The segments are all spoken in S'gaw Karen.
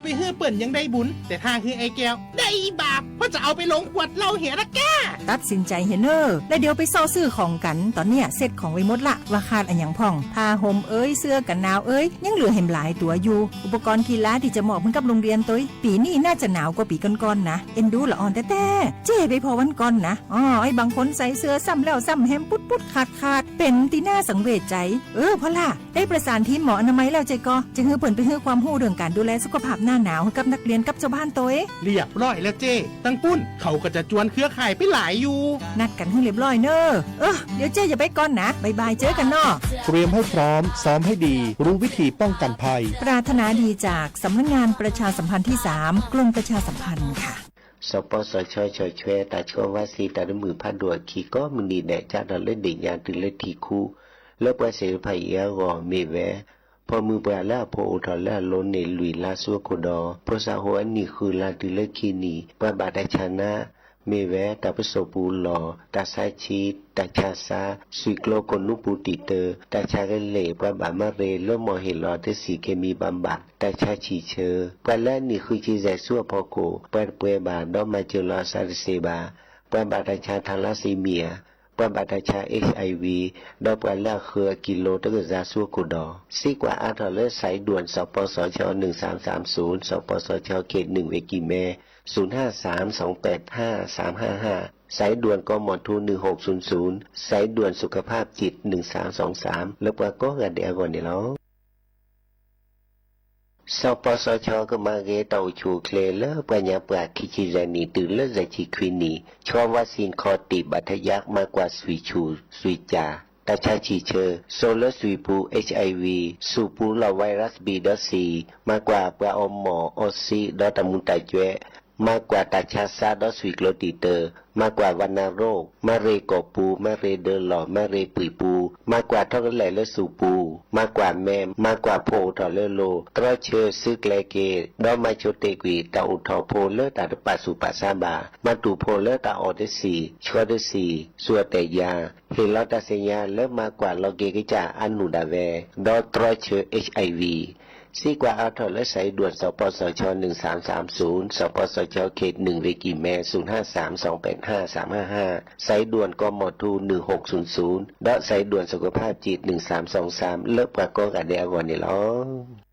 ไปหื้อเปิ้นยังได้บุญ แต่ถ้าหื้อไอ้แก้ว ได้บาป เพราะจะเอาไปลงขวดเหล้าเหียตะกร้า ตัดสินใจเหียเน่อ แล้วเดี๋ยวไปเซาะซื้อของกัน ตอนเนี้ยเซ็ตของไว้หมดละ ว่าขาดอะหยังพ่อง ผ้าห่มเอ้ย เสื้อกันหนาวเอ้ย ยังเหลือแหมหลายตั๋วอยู่ อุปกรณ์กีฬาที่จะมอบให้กับโรงเรียนตวย ปีนี้น่าจะหนาวกว่าปีก่อนๆนะ เอ็นดูละอ่อนแต๊ๆ เจ้ไปพอวันก่อนนะ อ้อ ไอ้บางคนใส่เสื้อซ้ำแล้วซ้ำแหม ปุ๊ดๆ ขาดๆ เป็นที่น่าสังเวชใจ เออ พ่อล่ะ ได้ประสานทีมหมออนามัยแล้วเจ้าก็ จะหื้อเปิ้นไปหื้อความรู้เรื่องการดูแลสุขภาพหน้าหนาวให้กับนักเรียนกับชาวบ้านโตย เรียบร้อยแล้วเจ้ ตังปุ้น เขาก็จะจวนเครือข่ายไปหลายอยู่ นัดกันหื้อเรียบร้อยเน่อ เออ เดี๋ยวเจ้อย่าไปก่อนนะ บ๊ายบาย เจอกันเนาะ เตรียมให้พร้อม ซ้อมให้ดี รู้วิธีป้องกันภัย ปรารถนาดีจากสำนักงานประชาสัมพันธ์ที่สาม กรมประชาสัมพันธ์ค่ะ สปสช ဆီၣ်ထွဲတၢ်ဆီၣ်ဝါစံတၢ်တမုာ်ဖးဒိၣ်အခံ ကိးမုၢ်နံၤဒဲး ကၢ်ထီၣ်လၢဒ့ၣ်ညါတုၤလၢထံၣ်ခူ လၢပှၤစဲးတဖၣ်အံၤအဂီၢ် မ့ၢ်ဝဲ ဖီၣ်မုၢ်ပှၢ်လၢအဖိးအိၣ်ထီၣ်လၢအလိၤန့ၣ် လွံၢ်လါဆူအခိၣ်ဒီး ဖိသၣ်ဟိၣ်အနံၣ်ဃုလါတုၤလၢခံနံၣ် ပှၤဘၣ်တၢ်ဆါနါ မ့ၢ်ဝဲတၢ်ပစိာ်ပူၤလီၢ်, တၢ်ဆါဆံး, တၢ်ဆါစါ, သွံၣ်ကျိကိၣ်နူပူၤတံာ်တၢ်, တၢ်ဆါကလဲၢ်, ပှၤဘၣ်မၤရ့လိာ်မီၢ်ဟ့ၣ်လီၤတဆံးကဲမံၤဘၣ်ဘၣ်, တၢ်ဆါဆံၣ်ဆၢ, ပှၤလၢအနံၣ်ဃုဆံယဲၢ်ဆူအဖီခိၣ် ပှၤတပှဲၤဘၣ် ဒီးမၤစၢၤလီၤအသးတသ့ဘၣ်, ပှၤဘၣ်တၢ်ဆါ thalassemia, ပှၤဘၣ်တၢ်ဆါ HIV, ဒီးပှၤလၢအဃၢၤအကံလိတကစၢ်ဆူအခိၣ်ဒီး စံးကွၢ်အါထီၣ်လၢ สายด่วน สปสช หนึ่งสามสามศูนย์ สปสช เขตหนึ่ง เวกิแม ศูนย์ห้าสาม สองแปดห้า สามห้าห้า สายด่วน กมธ หนึ่งหกศูนย์ศูนย์ สายด่วนสุขภาพจิต หนึ่งสามสองสาม လၢပှၤကိးဂၤဒဲးအဂီၢ်န့ၣ်လီၤ. စပစခ ကမၤဂ့ၤတၢ်အိၣ်ဆူၣ်အိၣ်ချ့လၢပှၤညါပှၢ် ခံဆံယဲၢ်နံၣ်တုၤလၢယဲၢ်ဆံခွံနံၣ် ဆီဝါစံခီၣ်တံၢ်ဘၣ်ထယါ မၤကွၢ်သွံၣ်ဆူၣ်သွံၣ်ကၢ် တၢ်ဆါဆံၣ်ဆၢ, စိာ်လၢသွံၣ်ပူၤ HIV, ဆူၣ်ပူၤလီၢ် virus B ဒီး C, မၤကွၢ်ပှၤအီမီၢ်အီစံဒီးတၢ်မူၤတၢ်ကွဲး, မၤကွၢ်တၢ်ဆါစါဒီးသွံၣ်ကျိတံာ်တၢ်, မၤကွၢ် วัณโรค, မၤရ့ကိာ်ပူၤ, မၤရ့ဒၢလီၢ်, မၤရ့ပှံၢ်ပူၤ, မၤကွၢ်ထီၣ်ကလဲာ်လၢဆူၣ်ပူၤ, မၤကွၢ်မဲ, မၤကွၢ်ဖိအိၣ်ထီၣ်လၢလိၤ, တြီဆၢစုကျဲက့ၤ, ဒီးမၤဆိတ့ၢ်ကွံာ် တၢ်အိၣ်ထီၣ်ဖိလၢတၢ်တပာ်သူၣ်ပာ်သးဘၣ်, မၤတူၢ်ဖိလၢတၢ်အီၣ်တဆံး, ဆီတဆံး, စူၢ်တဲာ်ယၤ, ဟ့ၣ်လီၤတၢ်သ့ၣ်ညါလၢမၤကွၢ်လီၤက့ၤကစၢ်အါနုၢ်ဒၣ်ဝဲ, ဒီးတြီဆၢ HIV စံးကွၢ်အါထီၣ်လၢ สายด่วน สปสช หนึ่งสามสามศูนย์ สปสช เขตหนึ่ง เวกิแม ศูนย์ห้าสาม สองแปดห้า สามห้าห้า สายด่วน กมธ หนึ่งหกศูนย์ศูนย์ ဒီး สายด่วนสุขภาพจิต หนึ่งสามสองสาม လၢပှၤကိးဂၤဒဲးအဂီၢ်န့ၣ်လီၤ.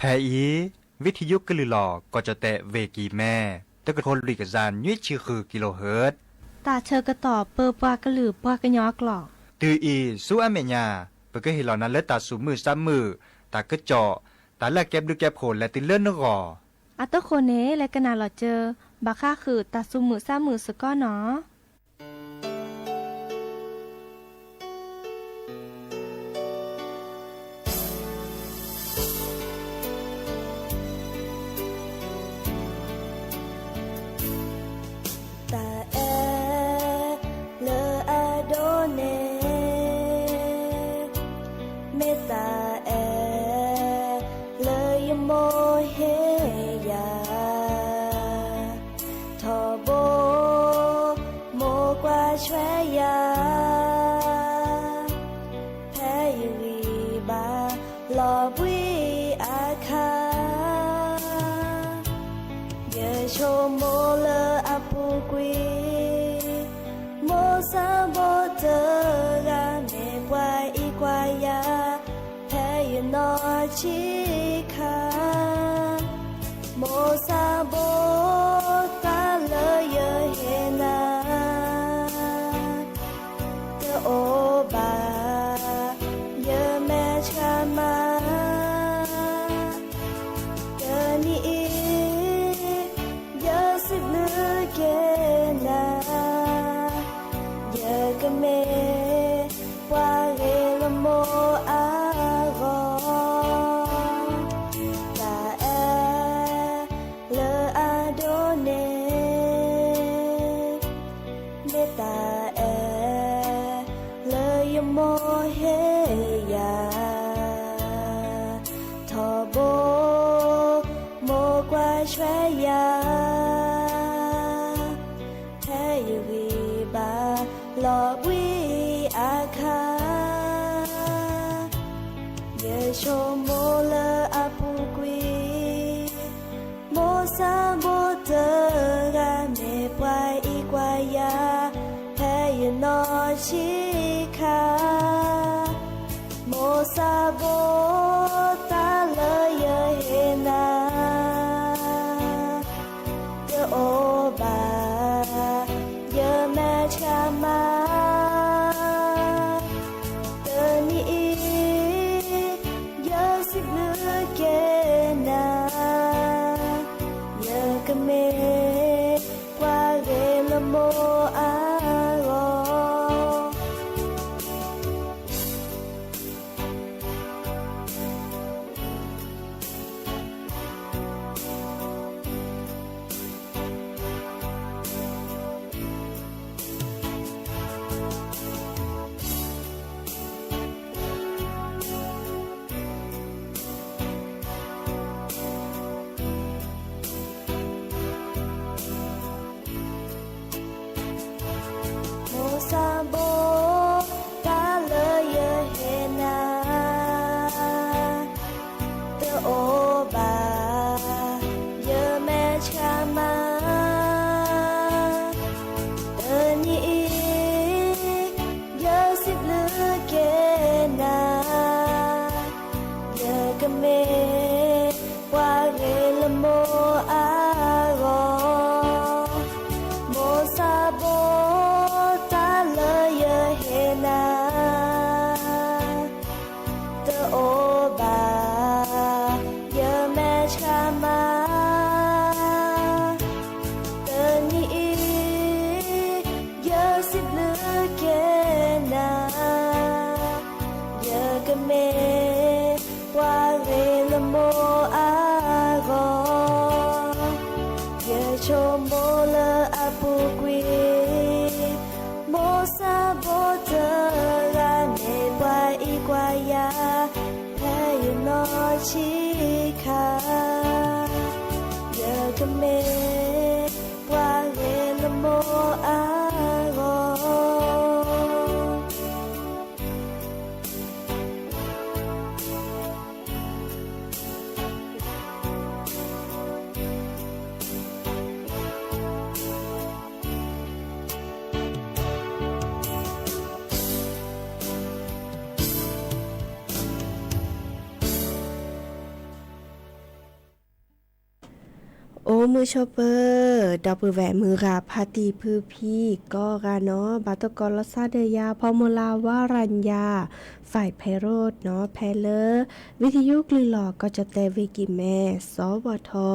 ဖဲအံၤ ဝံထံယုကလုၢ်လီၢ် ကီၢ်ကၠီၣ်တဲၣ် ဝ့ၢ်ကံၢ်မဲ တကထိလွံၢ်ကယၤ နွံဆံဃု kilohertz တၢ်ဆၢကတီၢ်ပၢပှၤကလုာ်ပှၤကညီအကျိာ် တုၤအံၤဆူအမဲာ်ညါ ပကဟ့ၣ်လီၤနၤလၢတၢ်သူၣ်မုာ်သးမုာ်, တၢ်ကစီၣ်, တၢ်လၢအကဲဘျုးကဲဖှိၣ်လဲၤတုၤလၢနဂီၢ်. အတဃိန့ၣ် လဲၤကနၣ်လီၤစၢၤ ဘၣ်ဃးဃုာ်တၢ်သူၣ်မုာ်သးမုာ်စ့ၢ်ကီးနီၤ. တၢ်အဲၣ်လၢအဒိၣ်န့ၣ် မ့ၢ်တၢ်အဲၣ်လၢယမိၢ်ဟ့ၣ်ယၤ ထီဘိ မိၢ်ကွၢ်ဆွဲယၤ ဖဲယဂံၢ်ဘါလီၤဘှံးအခါ ယဆိကမိၣ်လၢအပူၤကွံာ် မိၢ်သးဘိတဂၤ မ့ၢ်ပှၤအံးကွၢ်ယၤ ဖဲယနီၢ်ဆံးခါ မိၢ်သးဘိ သးလၢယဟ့ၣ်နၤ တအိၣ်ဘၣ် မိၢ်ဟ့ၣ်ယၤထီဘိ, မိၢ်ကွၢ်ဆွဲယၤ ဖဲယဂံၢ်ဘါလီၤဘှံးအခါ, ယဆိမိၣ်လၢအပူၤကွံာ်, မိၢ်ဆၣ်ဘိတဂၤ မ့ၢ်ပှၤအံးကွၢ်ယၤ ဖဲယနီၢ်ဆံးခါ, မိၢ်ဆၣ်ဘိ တၢ်လၢယဟ့ၣ်နၤ တအိၣ်ဘၣ် ယမဲာ်ဆှးမး, တနံၤအံၤ ယစံးဘျုးက့ၤနၤ, ယကမ့ၢ်ပှၤဂ့ၤလၢမိၢ်အဂီၢ်. မိၢ်ဆၣ်ဘိ တၢ်လၢယဟ့ၣ်နၤ တအိၣ်ဘၣ် ယမဲာ်ဆှးမး, တနံၤအံၤ ယစံးဘျုးက့ၤနၤ, ယကမ့ၢ်ပှၤဂ့ၤလၢမိၢ်အဂီၢ်, မိၢ်ဆၣ်ဘိ တၢ်လၢယဟ့ၣ်နၤ တအိၣ်ဘၣ် ယမဲာ်ဆှးမး, တနံၤအံၤ ယစံးဘျုးက့ၤနၤ, ယကမ့ၢ်ပှၤဂ့ၤလၢမိၢ်အဂီၢ်, ယဆိမိၣ်လၢအပူၤကွံာ်, မိၢ်ဆၣ်ဘိတဂၤ မ့ၢ်ပှၤအံးကွၢ်ယၤ ဖဲယနီၢ်ဆံးခါ, ယကမ့ၢ်ပှၤဂ့ၤလၢမိၢ်အဂီၢ်. အိၣ်မုာ်ဆိးပၢၤ ဒီပုၢ်ဝဲၢ်မုၢ်ဂၤဖါတံၢ်ဖုဖံကိးဂၤနီၤ, ဘၣ်တကိးလီၤသးဒီးယၤ ဖီမုၢ်လၢ်ဝါရၤညါ ဖဲးဖဲးရိးနီၤ, ဖဲလၢ ဝံၤထယိၣ်ကျုၢ်လီၤကီၢ်ကၠီၣ်တဲၣ် ဝ့ၢ်ကံၢ်မဲ စီဝီထီ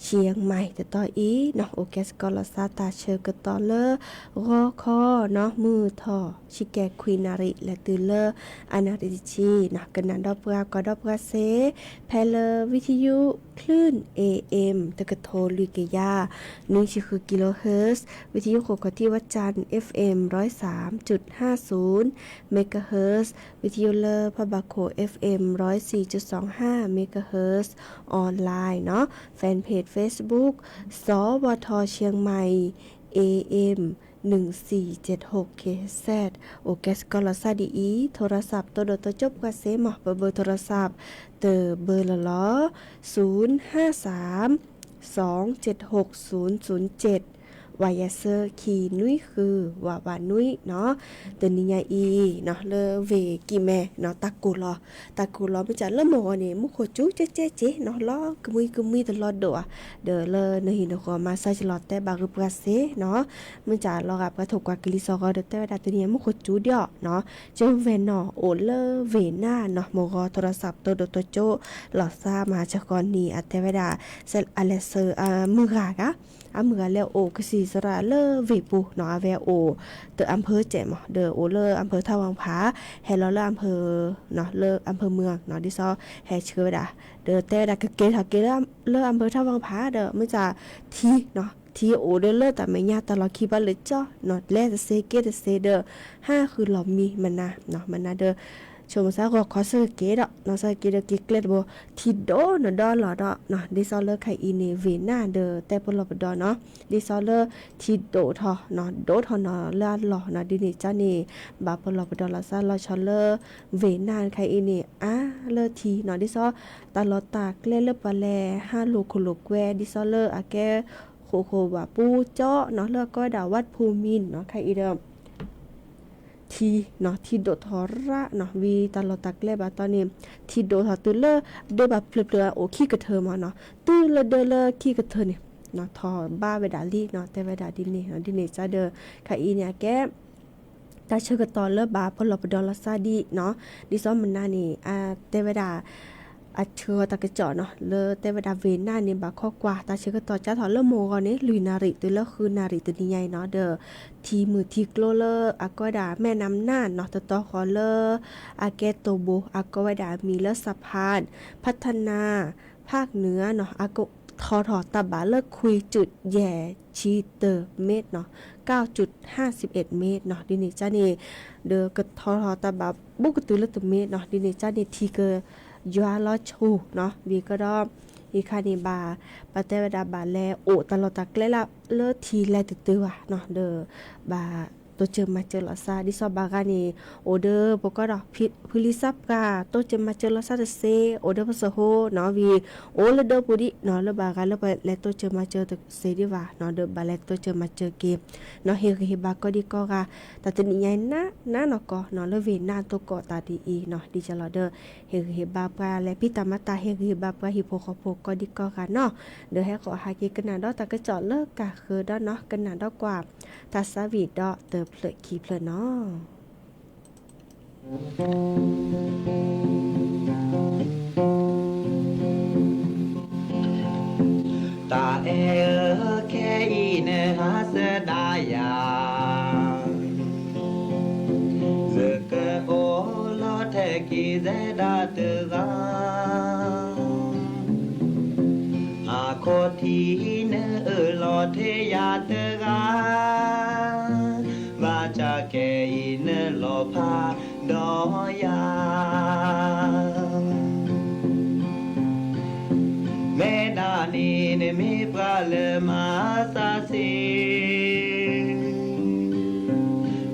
ရှံၣ်မၢၣ် တတီၤအံၤနီၤ, အိၣ်ကဲစ့ၢ်ကီးလီၤသးတၢ်ဆၢကတီၢ်လၢ ဂီၤခီနီၤ မုၢ်ထီၣ် ဆံကဲခွံနၣ်ရံၣ် လဲၤတုၤလၢ အနၣ်ရံၣ်တဆံနီၤ, ကနၣ်ဒီးပှၤ ကွၢ်ဒီးပှၤစ့ၢ် ဖဲလၢ ဝံၤထယိၣ် คลื่น เอเอ็ม တကထိလွံၢ်ကယၤ နွံဆံဃု kilohertz, ဝံၤထယိၣ်ဃိးခီၣ်ထံးဝၣ်ကၠၣ် FM ร้อยสามจุดห้าศูนย์ megahertz, ဝံၤထယိၣ်လၢဖးဘၣ်ခိၣ် FM ร้อยสี่จุดสองห้า megahertz, online နီၤ, fanpage Facebook စီဝီထီ ရှံၣ်မၢၣ် AM หนึ่งสี่เจ็ดหก KHZ, အိၣ်ကဲစ့ၢ်ကီးလီၤသးဒ်အံၤ, ထိရစး တိၢ်ဒိၣ်တိၢ်ကၠိၣ်ပှၤစ့ၢ်မး, ပဘၢထိရစး တဘၢလီၤလီၤ, ศูนย์ห้าสาม สองเจ็ดหกศูนย์ศูนย์เจ็ด ဝးယဲၢ်ဆၢ ခံနွံဃု ဝးဝးနွံနီၤ, တနံၤညါအံၤနီၤ လၢဝ့ၢ်ကံၢ်မဲနီၤ တၢ်ကိၢ်လီၤ တၢ်ကိၢ်လီၤ မ့ၢ်စ့ၢ်လၢမုၢ်ဂီၤန့ၣ် မူခိၣ်စူၤကဲကဲက့နီၤ လီၤကမှံကမှံတလီၤဒိၣ်ဧါ, ဒီးလၢနဟံၣ်နဃီမၤစၢၤလီၤတဲဘၣ်ဂ့ၤပှၤစ့ၢ်နီၤ, မ့ၢ်စ့ၢ်လီၤဂာ်ပှၤထိၣ်ကွၢ်ကလံၤစိးဂီၤဒီးတဲဝဲဒၣ်တနံၤညါမူခိၣ်စူၤဒံးအီၤနီၤ, ကၠိဝဲၢ်နီၤ အိၣ်လၢဝ့ၢ်နါနီၤ မုၢ်ဂီၤထိရစး တိၢ်ဒိၣ်တိၢ်ကၠိၣ် လီၤသးမၤစၢၤဃီနံၤ အတဲဝဲဒၣ် အလဲၤဆှၢအမုၢ်ဂၤဂၤ အမုၢ်ဂၤလဲၤအိၣ်ကသံၣ်သရၣ်လၢဝ့ၢ်ပူၤနီၤ, အဝဲအိၣ်တအၣ်ဖၢစဲးမး ဒီးအိၣ်လၢအၣ်ဖၢထၣ်ဝၣ်ဖး, ဟဲလီၤလၢအၣ်ဖၢ, လၢအၣ်ဖၢမုၢ်နီၤ ဒ်သိး ဟဲဆှၢဝဲဒၣ်, ဒီးတဲဝဲဒၣ်ကက့ၤထီၣ်က့ၤလၢအၣ်ဖၢထၣ်ဝၣ်ဖးဒီး မ့ၢ်စ့ၢ်ထံနီၤ ထံအိၣ်ဒီးလၢတၢ်မဲာ်ညါတၢ်လီၢ်ခံဘၣ်လၢာ်ကၠီနီၤ လဲၤတသ့က့ၤတသ့ဒီး ဟးဃုာ်လီၤမံမနၤနီၤ မနၤဒီး ဆိကမိၣ်သးဂီၤခီဆၢက့ၤဒီးနီၤ ဆၢက့ၤဒီးက့ၤကျဲတဘိ ထံဒိၣ်နီၢ်ဒီးအလီၢ်ဒီးနီၤ ဒ်သိးလၢခဲအံၤန့ၣ် ဝ့ၢ်နၢ်ဒီးတဲပလီၢ်ပဒီနီၤ ဒ်သိးလၢထံဒိၣ်ထီၣ်နီၤ ဒိၣ်ထီၣ်နီၤလၢအလီၢ်နီၤ ဒ်န့ၣ်ကန့ၣ် ဘၣ်ပလီၢ်ပဒီလီၤသးလီၤဆီလၢ ဝ့ၢ်နၢ်ခဲအံၤန့ၣ် အါလၢထံနီၤ ဒ်သိး တၢ်လီၢ်တၢ်ကျဲလၢပှၤလဲၤဟးလိာ်ခိၣ်လိာ်ကွဲ ဒ်သိးလၢအကဲ ဃိာ်ဃိာ်ဘၣ်ပူကၠီနီၤ လၢအကိးဝဲဒၣ် ဝၢ်ဖူမံနီၤ ခဲအံၤဒီး ထံနီၤ ထံဒိၣ်ထီၣ်ရၣ်နီၤ ဝံၤတၢ်လီၢ်တၢ်ကျဲဘၣ်တီန့ၣ် ထံဒိၣ်ထီၣ်တုၤလၢ ဒၢဘၣ်ဖျၢၣ်ဖျၢၣ်အိၣ်ခံကထၢမးနီၤ တုၤလၢဒၢလၢခံကထၢန့ၣ် ထီၣ်ဘးဝဲဒၣ်လံနီၤ တဲဝဲဒၣ်ဒ်န့ၣ် ဒ်န့ၣ်ကဒီး ခဲအံၤန့ၣ်အကဲ တၢ်ဆၢကတီၢ်လၢဘၣ်ပလီၢ်ပဒီလီၤသးဒ်နီၤ ဒ်သိးမနၤန့ၣ် တဲဝဲဒၣ် အဆှၢတၢ်ကစီၣ်နီၤ လၢတဲဝဲဒၣ်ဝ့ၢ်နၢ်န့ၣ် ဘၣ်ခိးကွၢ် တၢ်ဆၢကတီၢ်ကၢထီၣ်လၢမုၢ်ဂီၤန့ၣ် လွံၢ်နၣ်ရံၣ်တုၤလၢဃုနၣ်ရံၣ်တနံၤညါအံၤနီၤ ဒီး ထံမုၢ်ထံကျိလၢအကိးဝဲဒၣ် မဲၢ်နၢ်မနၢ်နီၤ တတီဃီလၢ အကဲတိၢ်ဘိ အကိးဝဲဒၣ်အမံၤလၢ สะพานพัฒนาภาคเหนือနီၤ အကထီၣ်ထီၣ်တၢ်ဘၣ်လၢခွံကၠုၢ်ယဲၢ်ဆံတၢ မ့ၢ်နီၤ ကၠုၢ်ဟၣ်စံးအဲးမ့ၢ်နီၤ ဒ်န့ၣ်ကန့ၣ် ဒီးကထီၣ်ထီၣ်တၢ်ဘၣ်ဘူးကတုၤလၢတမ့ၢ်နီၤ ဒ်န့ၣ်ကန့ၣ် ထံကယွၤလီၤဆူနီၤ ဝံၤကဒီး အံၤခါန့ၣ်ဘၣ် ပတဲဝဲဒၣ်ဘၣ်လဲၤအိၣ်တၢ်လီၢ်တၢ်ကျဲလၢ လၢထံလဲၤတတုၤဘၣ်နီၤ ဒီး ဘၣ်တိစၢၤမၤစၢၤလီၤသး ဒ်သိးဘၣ်ဂၤန့ၣ် အိၣ်ဒီးပကီဒီး ဖုလံစၢ်ပှၢ် တိစၢၤမၤစၢၤလီၤသးတသ့ အိၣ်ဒီးပစဟိနီၤ ဝံၤ အိၣ်လၢဒၢပူၤဒံးနီၤ လၢဘၣ်ဂၤလၢပလဲၤတိစၢၤမၤစၢၤတသ့ဒံးဘၣ်နီၤ ဒီးဘၣ်လဲၤတိစၢၤမၤစၢၤက့ၤနီၤ ဟ့ၣ်ဂံၢ်ဟ့ၣ်ဘါကိးဒံကိးဂၤ တၢ်တနံၣ်ညါအံၤနးနးနီၢ်ကီၢ်နီၤ လၢဝ့ၢ်နၢ်သကိးတၢ်ဒ်အံၤနီၤ ဒ်ယလီၤဒီး ဟ့ၣ်ဂံၢ်ဟ့ၣ်ဘါပှၤလဲၤဖံးတၢ်မၤတၢ် ဟ့ၣ်ဂံၢ်ဟ့ၣ်ဘါပှၤဟံၣ်ဖိဃီဖိကိးဒံကိးဂၤနီၤ ဒီးဟဲဃီၤဟးက့ၤကနၣ်ဒီးတၢ်ကစီၣ်လၢကၢ်ဃၢၤဒီးနီၤ ကနၣ်ဒီးကွၢ် တၢ်သးဝံၣ်ဒီးတဖျၢၣ်ခံဖျၢၣ်နီၤ တၢ်အဲၣ်ဧၢ ခဲအံၤနဟးဆှၢဒၣ်ယၤ ယကအိၣ်လီၤထဲက့ၤယဲဒၣ်တဂၤ အခီၣ်ထံးနအၢၣ်လီၤထဲယၤတဂၤ ဘၣ်ဆၣ်ခဲအံၤနလီၤဖးဒီးယၤ မ့ၢ်ဒၣ်န့ၣ်နမ့ၢ်ပှၤလၢမၤသးဆံး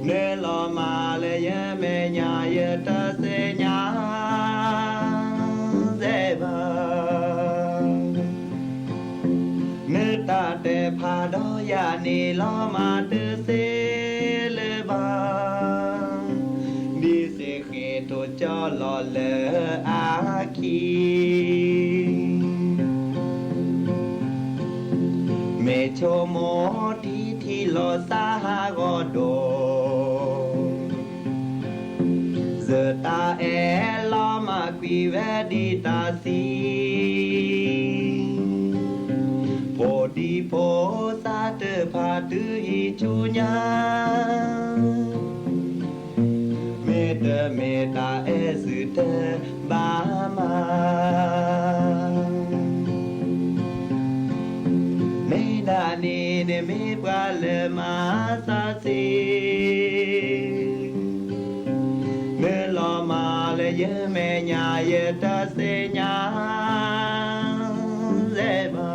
နလီၤမၢ်လၢယမဲာ်ညါ ယတသ့ၣ်ညါစဲဘၣ် နတၢ်တဲဖးဒီးယၤန့ၣ် လီၤမၢ်တသ့လၢၤဘၣ် ဒ်စ့ၢ်ဃ့ၢ်ထိၣ်ကၠီလီၤလၢအခံ မ့ၢ်ဆိကမိၣ်ထံထံလီၤသးဟးဂီၤဒိၣ် ယတၢ်အဲၣ်လီၤမၢ်ကွံာ်ဝဲဒ်တၢ်သံ ဖိဒံဖိသၣ်တဖၣ်တုၤဟံၣ်ဆူညါ မ့တမ့ၢ်တၢ်အဲၣ်သုတဘၣ်မး မ့ၢ်ဒၣ်န့ၣ်နမ့ၢ်ပှၤလၢမၤသးဆံး နလီၤမၢ်လၢယမဲာ်ညါ ယတသ့ၣ်ညါစဲဘၣ်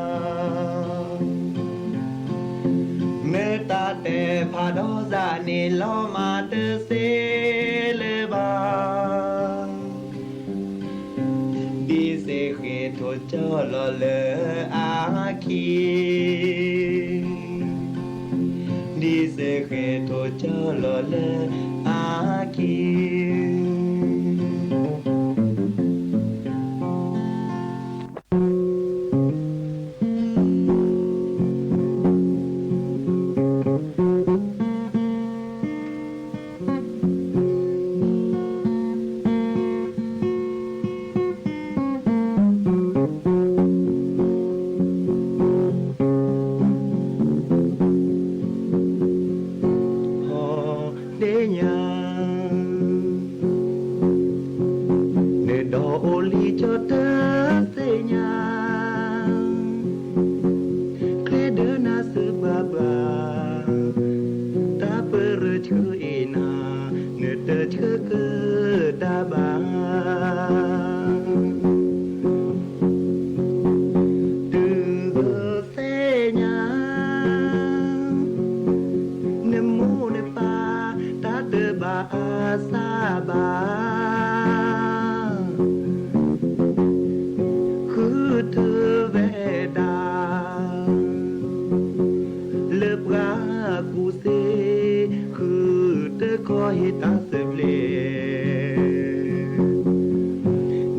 နတၢ်တဲဖးဒီးယၤန့ၣ် လီၤမၢ်တသ့လၢၤဘၣ် ဒ်စ့ၢ်ဃ့ၢ်ထိၣ်ကၠီလီၤလၢအခံ ဒ်စ့ၢ်ဃ့ၢ်ထိၣ်ကၠီလီၤလၢအခံ ဟီၣ်ဒ့ညါ နဒီးအိၣ်လံကၠီတသ့ၣ်ညါ ချ့ဒၢနၤသုပှၤ တၢ်ဘၣ် တုၤဂ့ၤသ့ၣ်ညါ နမိၢ်နပၢ် တၢ်တဘၣ်အသးဘၣ် ဃုထၢဝဲဒၣ် လၢပှၤကူၣ်သ့ ဃုတခီဟ့ၣ်တၢ်သဘျ့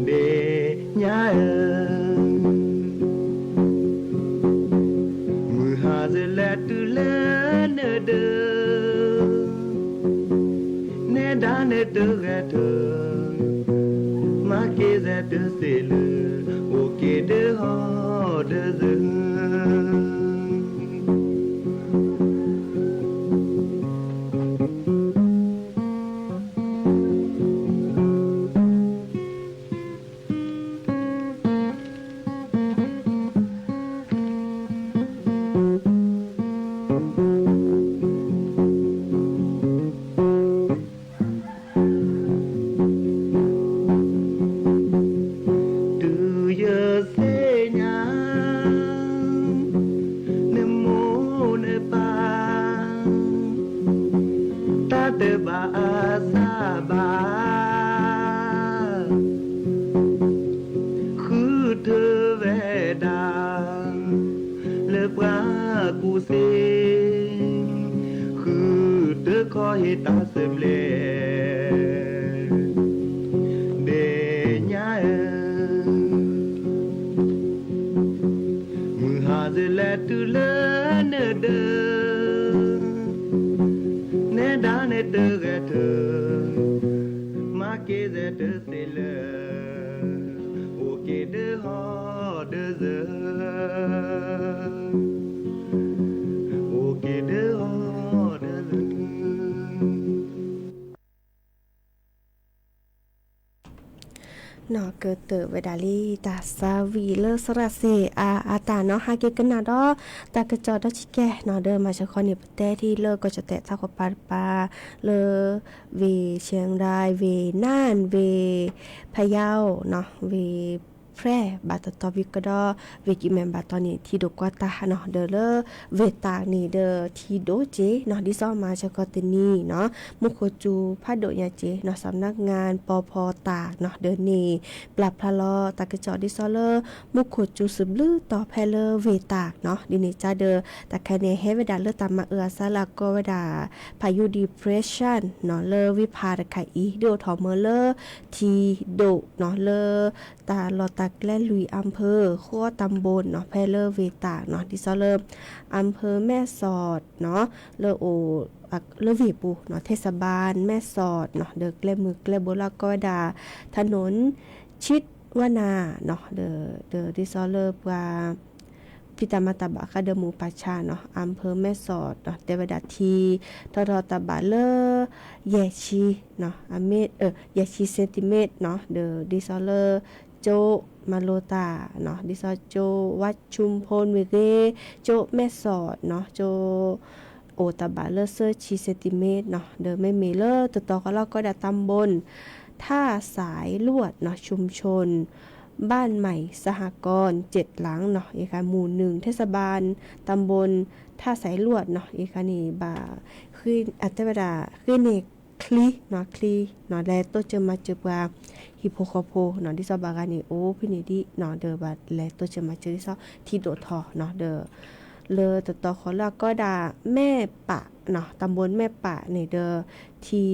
ဒဲးညါဧၢ, မုၢ်ဟါစလဲၤတုၤလၢနဒၢး, နဲဒၣ်နတဂဲၤထၢၣ်, မၤက့ၤစဲးတသ့လၢ, အိၣ်က့ၤဒၢဟီၣ်ဒၢးစၢၤ တုၤယသ့ၣ်ညါ နမိၢ်နပၢ် တၢ်တဘၣ်အသးဘၣ် ဃုထၢဝဲဒၣ် လၢပှၤကူၣ်သ့ ဃုတခီဟ့ၣ်တၢ်သဘျ့ ဒဲးညါဧၢ, မုၢ်ဟါစလဲၤတုၤလၢနဒၢး, နဲဒၣ်နတဂဲၤထၢၣ်, မၤက့ၤစဲးတသ့လၢ, အိၣ်က့ၤဒၢဟီၣ်ဒၢးစၢၤ, အိၣ်က့ၤဒၢဟီၣ်ဒၢးစၢၤ နီၢ်ကတၢၢ်ဝဲဒၣ်လံ တၢ်သးဝံၣ်လၢသရၣ်စ့ၣ်အါအတၢ်နီၤ ဟဲက့ၤကနၣ်ဒီး တၢ်ကစီၣ်ဒီးဆံးကဲနီၤ ဒီးမၤစၢၤခီန့ၣ် ပတဲထံၣ်လၢကီၢ်ကၠီၣ်တဲၣ်သးခီပၤတပၤ လၢ ဝ့ၢ် ရှဲၣ်ရၣ် ဝ့ၢ်နၢၣ် ဝ့ၢ် ဖယၢၣ်နီၤ ဝ့ၢ် ဖြဲၣ် ဘၣ်တတီၤဝံၤကဒီး ဝ့ၢ်ကံၣ်မဲၣ်ဘၣ်တီၤန့ၣ် ထံဒိၣ်ကွၢ်တၢ်နီၤ ဒီးလၢ ဝ့ၢ်တၢ်န့ၣ်ဒီး ထံဒိၣ်က့ၤနီၤ ဒ်သိးမၤစၢၤခီတနံၤနီၤ မူခိၣ်စူၤဖးဒိၣ်ညါက့ၤနီၤ စးနကငၢၣ်ပီဖီတၢ်နီၤ ဒီးန့ၣ် ပျၢ်ဖျါလီၤ တၢ်ကစီၣ်ဒ်သိးလၢ မူခိၣ်စူၤစဘျုးတီၤဖဲလၢဝ့ၢ်တၢ်နီၤ ဒ်န့ၣ်ကဒီး တၢ်ခါန့ၣ် ဟဲဝဲဒၣ်လၢတၢ်မၤအၢအသးလၢအကိးဝဲဒၣ် พายุ depression နီၤ လၢဝ့ၢ်ဖးတခါအံၤ ဒုးအိၣ်ထီၣ်မၢလၢ ထံဒိၣ်နီၤ လၢ တၢ်လီၢ်တၢ်ကျဲလွံၢ် อำเภอ ဃိး ตำบลနီၤ ဖဲလၢဝ့ၢ်တၢ်နီၤ ဒ်သိးလၢ อำเภอ แม่สอดနီၤ လၢအိၣ် လၢဝ့ၢ်ပူၤနီၤ เทศบาล แม่สอดနီၤ ဒီးကျဲမုၢ်ကျဲဘိလၢအကိးဝဲဒၣ် ถนน ชิดวนา နီၤ ဒီး ဒီးဒ်သိးလၢပှၤ ဖံးတၢ်မၤတၢ်ဘၣ်ဃးဒီးမုၢ်ပၢ်ဆါနီၤ อำเภอ แม่สอดနီၤ တဲဝဲဒၣ်ထံ ထီၣ်ထီၣ်တၢ်ဘၣ်လၢ ယဲၢ်ဆံ အမ့ၢ် ယဲၢ်ဆံ เซนติเมตรနီၤ ဒီးဒ်သိးလၢ ကၠိမၤလိတၢ်နီၤ ဒ်သိးကၠိ วัดชุมพล မ့ၢ်ဂ့ၤ ကၠိ แม่สอดနီၤ ကၠိ အိၣ်တၢ်ဘၣ်လၢသၢဆံ เซนติเมตรနီၤ ဒီးမ့မ့ၢ်လၢတတီၤဃီလၢအကိးဝဲဒၣ် ตำบล ท่าสายลวดနီၤ ชุมชน บ้านใหม่ สหกรณ์ เจ็ดหลังနီၤ အံၤခါ หมู่หนึ่ง เทศบาล ตำบล ท่าสายลวดနီၤ အံၤခါန့ၣ် ဘၣ် အတဲဝဲဒၣ် ဃ့န့ၢ်ချံနီၤ ချံနီၤ လဲၤတိစၢၤမၤစၢၤပှၤ ဟံၣ်ဖိဃီဖိနီၤ ဒ်သိးဘၣ်ဂၤန့ၣ် အိၣ်ဖဲန့ၣ်ဒံးနီၤ ဒီးဘၣ်လဲၤတိစၢၤမၤစၢၤဒ်သိး ထံဒိၣ်ထီၣ်နီၤ ဒီး လၢတတီၤဃီလၢအကိးဝဲဒၣ် แม่ปะနီၤ ตำบลแม่ปะန့ၣ်ဒီး ထံ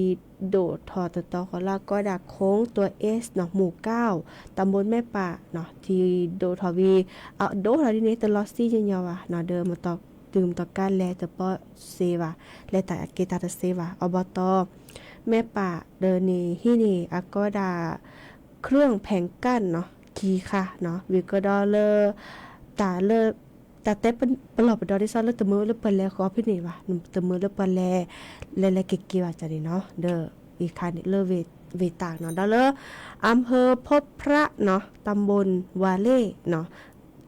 ဒိၣ်ထီၣ်တတီၤဃီလၢအကိးဝဲဒၣ် โค้งตัวเอสနီၤ หมู่เก้า ตำบลแม่ปะနီၤ ထံဒိၣ်ထီၣ်ဝံၤ အဒိၣ်ထီၣ်ဒ်န့ၣ် တလီၤစံၣ်ညီညီဘၣ်နီၤ ဒီးမတီၤတုၤမတီၤကါလဲၤတပီၢ်စ့ဘၣ် လဲၤတၢ်က့ၤတၢ်တသ့ဘၣ် အဘီတီ แม่ปะ ဒီးန့ၣ်ဟံးန့ၢ်အကိးဝဲဒၣ် เครื่องแผงกั้นနီၤ ခံခါနီၤ ဝံၤကဒီးလၢ တၢ်လၢ တၢ်တဲပလီၢ်ပဒီဒ်သိးလၢတမ့ၢ်လၢပှၤလဲၤဃီဖဲန့ၣ်ဘၣ် တမ့ၢ်လၢပှၤလဲၤ လဲၤလဲၤက့ၤက့ၤဘၣ်န့ၣ်နီၤ ဒီး အံၤခါန့ၣ်လၢ ဝ့ၢ်တၢ်နီၤ ဒီးလၢ อำเภอพบพระနီၤ ตำบลวาเล่နီၤ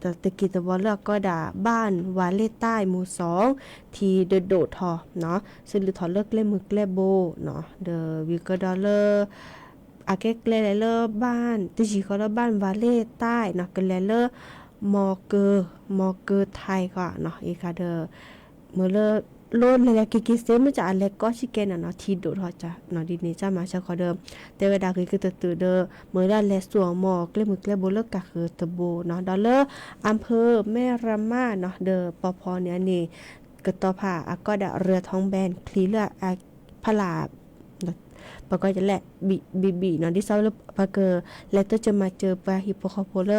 တၢ်တက့ၢ်တဝီလၢအကိးဒၣ် บ้านวาเล่ใต้ หมู่สอง ထံဒိၣ်ဒိၣ်ထီၣ်နီၤ စလုၢ်ထီၣ်လၢကျဲမုၢ်ကျဲဘိနီၤ ဒီးဝံၤကဒီးလၢ အကဲကျဲလဲၤလၢဘၣ် တယံၤဃီလၢဘၣ်ဝၤလ့ၢ်တၢ်နီၤ ကလဲၤလၢ မီၤကၢ, မီၤကၢထဲဃီနီၤ အံၤခါဒီး မ့ၢ်လၢ လိၣ်လဲၤလဲၤက့ၤက့ၤစ့ မ့ၢ်ကၠးအလဲၤကီၢ်ဆံကဲနၤနီၤ ထံဒိၣ်ထီၣ်ကၠးနီၤ ဒ်န့ၣ်ကၠၢ်မၤစၢၤဃီဒီး တဲဝဲဒၣ်ဂ့ၤကတၢၢ်တုၤဒီး မ့ၢ်ဝဲဒၣ်လဲၤစိာ်အီၤမီၢ်ကျဲမုၢ်ကျဲဘိလၢကးဃုာ်တဘိနီၤ ဒီးလၢအမ်ၣ်ဖၢၣ်မဲၢ်ရမၣ်နီၤ ဒီးပီၤဖီန့ၣ်န့ၣ် ကတီၤဖးအကီၢ်ဒၣ် ရၢထီၣ်ဘဲၣ် ချံလၢအဖီလာ် ပကီၢ်လဲၣ် ဘံၣ်ဘံၣ်နီၤ ဒ်သိးလၢပကလဲၤတိစၢၤမၤစၢၤပှၤဟံၣ်ဖိဃီဖိလၢ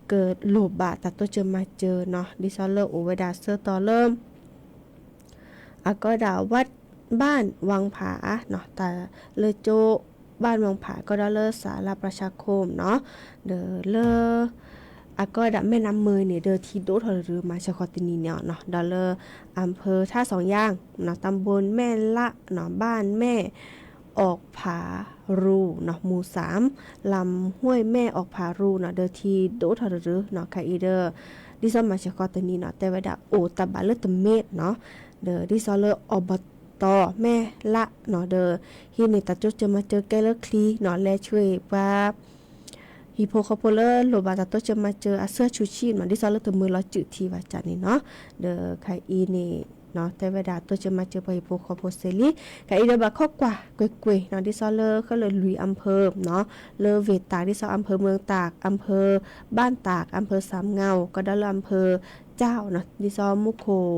ကလိၣ်ဘၣ်တၢ်တိစၢၤမၤစၢၤနီၤ ဒ်သိးလၢအိၣ်ဝဲဒၣ်ဆၢကတီၢ်လၢ အကီၢ်ဒၣ်ဝၣ် ဘၣ်ဝၣ်ဖးနီၤ တၢ်လၢကၠိ ဘၣ်ဝၣ်ဖး ကီၢ်ဒီးလၢစးလၢပြၤဆါခိၣ်နီၤ ဒီးလၢ အကီၢ်ဒၣ်မဲၢ်နါမၢၤန့ၣ် ဒီးထံဒိၣ်ထီၣ်တရၢမၤစၢၤဃီတနံၤန့ၣ်နီၤ ဒီးလၢ อำเภอท่าสองยางနီၤ ตำบลแม่ละနီၤ บ้านแม่ออกผารูနီၤ หมู่สาม ลำห้วยแม่ออกผารูနီၤ ဒီးထံဒိၣ်ထီၣ်တရၢနီၤ ခဲအံၤဒီး ဒ်သိးမၤစၢၤဃီတနံၤနီၤ တဲဝဲဒၣ်အိၣ်တၢ်ဘၣ်လၢတမ့ၢ်နီၤ ဒီးဒ်သိးလၢ อบต.မဲၢ်လးနီၤ ဒီး ဟံးန့ၢ်တၢ်တိစၢၤမၤစၢၤကဲလၢချံနီၤ လဲၤဆှၢပှၤ ဟံၣ်ဖိဃီဖိလၢလိၣ်ဘၣ်တၢ်တိစၢၤမၤစၢၤအဆၢဆူၣ်ဆံးနီၤ ဒ်သိးလၢတမုာ်လီၤစုာ်ထံဘၣ်ကၠးန့ၣ်နီၤ ဒီးခဲအံၤန့ၣ် တဲဝဲဒၣ်တိစၢၤမၤစၢၤပှၤဟံၣ်ဖိဃီဖိစ့လံ ခဲအံၤဒီးဘၣ်ခိးကွၢ်ကွ့ၢ်ကွ့ၢ်နီၤ ဒ်သိးလၢဃၢလၢလွံၢ် อำเภอနီၤ လၢဝ့ၢ်တၢ် ဒ်သိး อำเภอเมืองตาก อำเภอบ้านตาก อำเภอสามเงา ကဒီးလၢ อำเภอเจ้าနီၤ ဒ်သိးမူခိၣ်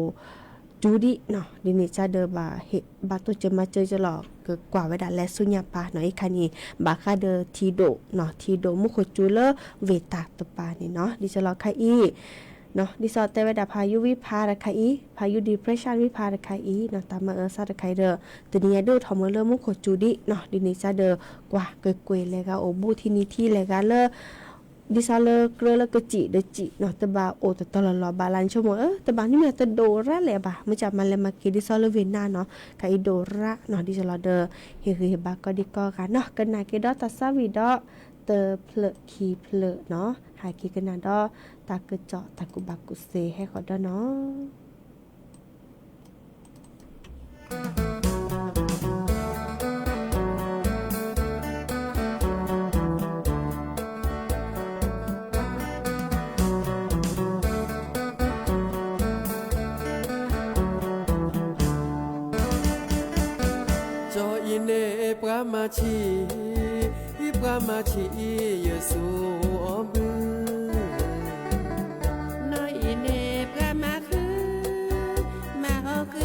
ကၠူဒံနီၤ ဒ်န့ၣ်ကဒီးဘၣ်ဟ့ၣ်ဘၣ်တိစၢၤမၤစၢၤကလီၤ ကကွၢ်ဝဲဒၣ်လဲၤဆူညါပၢ်နီၤ အံၤခါန့ၣ် ဘၣ်ဃးဒီးထံဒိၣ်နီၤ ထံဒိၣ်မူခိၣ်ကၠူလၢဝ့ၢ်တၢ်တပၤန့ၣ်နီၤ ဒ်သိးလီၤခါအံၤ ဒ်သိးတဲဝဲဒၣ်ဖးယုၢ်ဝံၣ်ဖးတခါအံၤ ဖးယုၢ် depression ဝံၣ်ဖးတခါအံၤနီၤ တၢ်မၤအၢစၢ်တခါအံၤဒီး တနံၤညါဒိၣ်ထီၣ်မၢလၢမူခိၣ်ကၠူဒံနီၤ ဒ်န့ၣ်ကဒီး ကွၢ်ကွ့ၢ်ကွ့ၢ်လဲၤဂၤအိၣ်ဘူးထံနံၤထံလဲၤဂၤလၢ ဒ်သိးလၢကြၢးလၢကစံးဒီးစံးနီၤ တဘၣ်အိၣ်တတီၤလီၤလီၤဘၣ်လၢနဆိကမိၣ် အၢ တဘၣ်နံၣ်မ့ၢ်တဒိၣ်ရၣ်လဲၣ်ဘၣ် မ့ၢ်ကမၤလဲၤမၤက့ၤဒ်သိးလၢဝ့ၢ်နါနီၤ ခဲအံၤဒိၣ်ရၣ်နီၤ ဒ်သိးလီၤဒီး ဟ့ၣ်ဂံၢ်ဟ့ၣ်ဘါကိးဒံကိးဂၤနီၤ ကနၣ်က့ၤဒီးတၢ်သးဝံၣ်ဒီး တဖျၢၣ်ခံဖျၢၣ်နီၤ ဟးက့ၤကနၣ်ဒီးတၢ်ကစီၣ်တၢ်ကူၣ်ဘၣ်ကူၣ်သ့ဟဲဃီၤဒီးနီၤ ကၠီအံၤန့ၣ်ပှၤမၤဆံး, ပှၤမၤဆံးအံၤယဆူအီၤဘု, နီၢ်အံၤန့ၣ်ပှၤမၤဃု, မၤအီၤဃု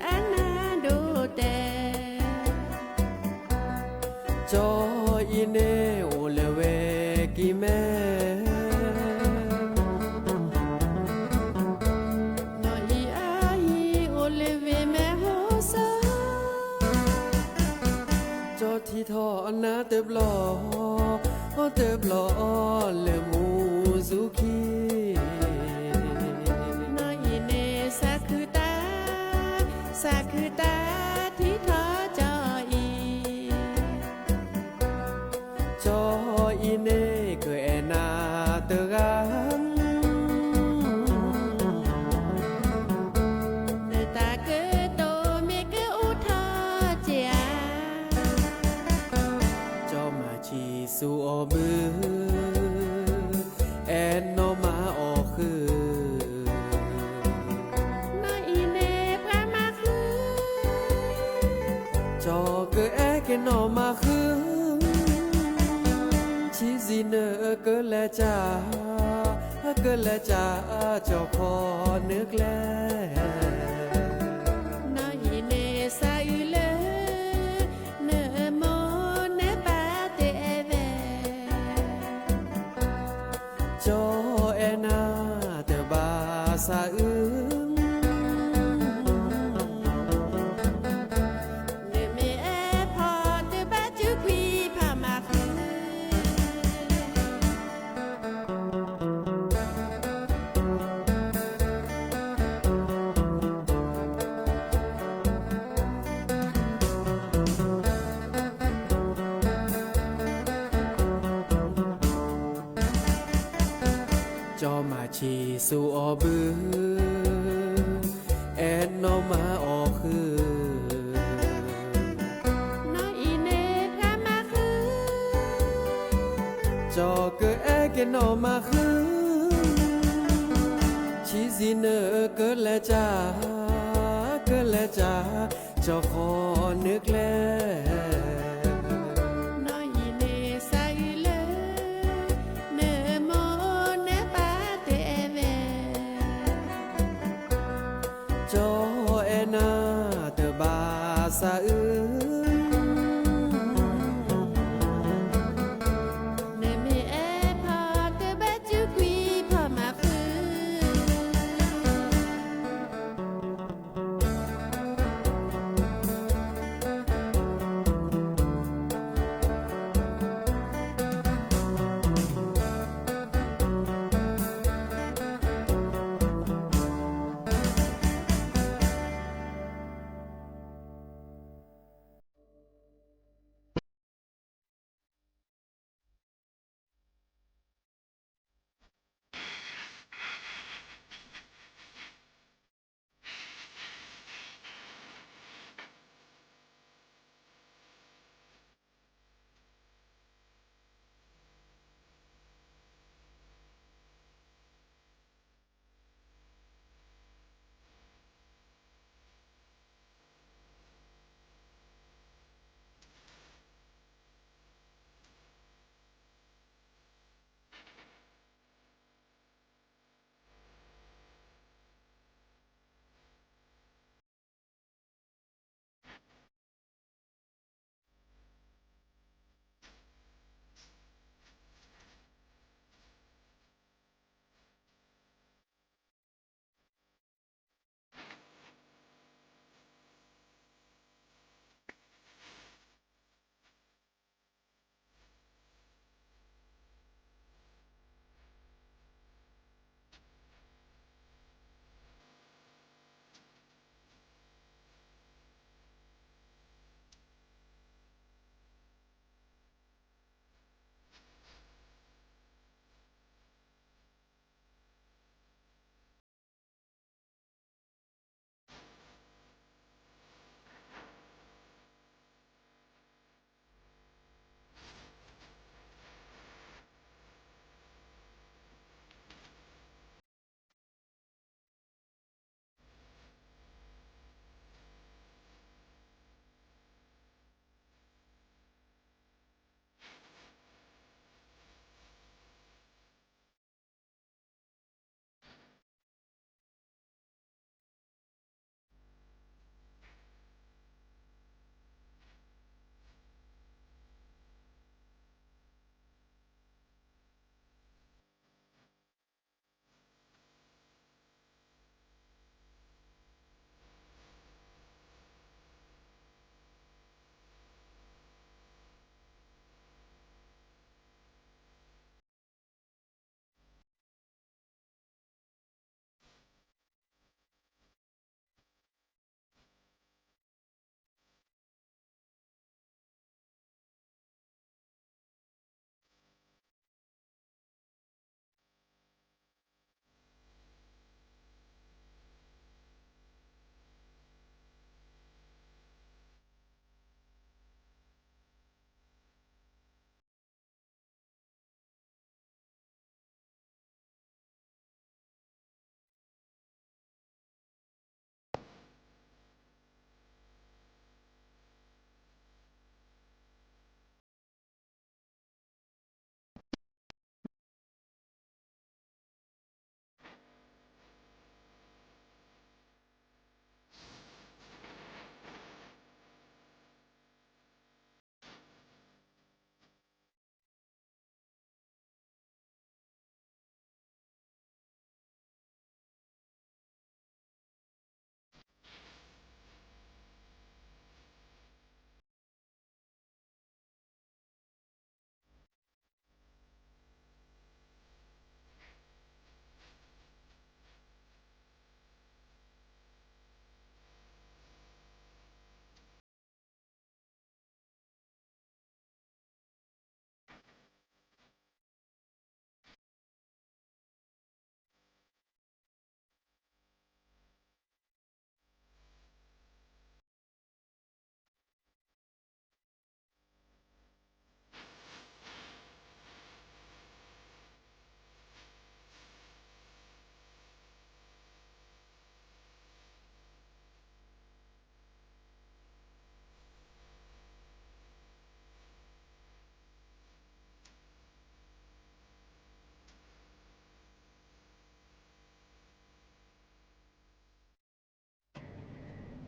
အနၢ်ဒိၣ်တဲာ်, ကၠီအံၤန့ၣ်အိၣ်လၢဝဲကံၢ်မဲ နီၢ်အံၤအဟံၣ်အိၣ်လၢဝ့ၢ်မဲၢ်ဟိစၢ်, ကၠီထံထီၣ်နါတဘျီ, တဘျီလၢမူစူၤခံ, နီၢ်အံၤန့ၣ်စးခုတၢ်, စးခုတၢ်ထံထီၣ်ကၠီအံၤ ကၠီအံၤန့ၣ်ကအဲၣ်နၤတဂၤ, လၢတၢ်ကတိၤမ့ၢ်ကအိၣ်ထီၣ်က့ၤဧါ, ကၠီမၤဆံးဆူအီၤဘု, အဲၣ်နီၢ်မၤအီၤဃု နီၢ်အံၤန့ၣ်ပှၤမၤဃု, ကၠီကအဲၣ်က့ၤနီၢ်မၤဃု, ဆံးစံးနၢကလဲၤကၢ်, ကလဲၤကၢ်ကၠီခီနၢကျဲ, နီၢ်အံၤန့ၣ်စးအုးလၢ နမိၢ်နပၢ်တအဲၣ်ဝဲ ကၠီအဲၣ်နၤတဘၣ်စးအုး, နမ့ၢ်အဲၣ်ဖီတဘၣ်စုကွံာ်ဖးမၤဃု ကၠီမၤဆံးဆူအီၤဘု, အဲၣ်နီၢ်မၤအီၤဃု, နီၢ်အံၤန့ၣ်ပှၤမၤဃု, ဒီးကအဲၣ်က့ၤနီၢ်မၤဃု, ဆံးစံးနၢၤကလဲၤကၢ်, ကလဲၤကၢ်, ကၠီဃီနၢ်ကျဲ, နီၢ်အံၤန့ၣ်စးဂံၤလၢ နမိၢ်နပၢ်တအဲၣ်ဝဲ ကၠီအဲၣ်နၤတဘၣ်သးအုး, နမ့ၢ်အဲၣ်ဖီတဘၣ်စုကွံာ်ဖီမၤဃု.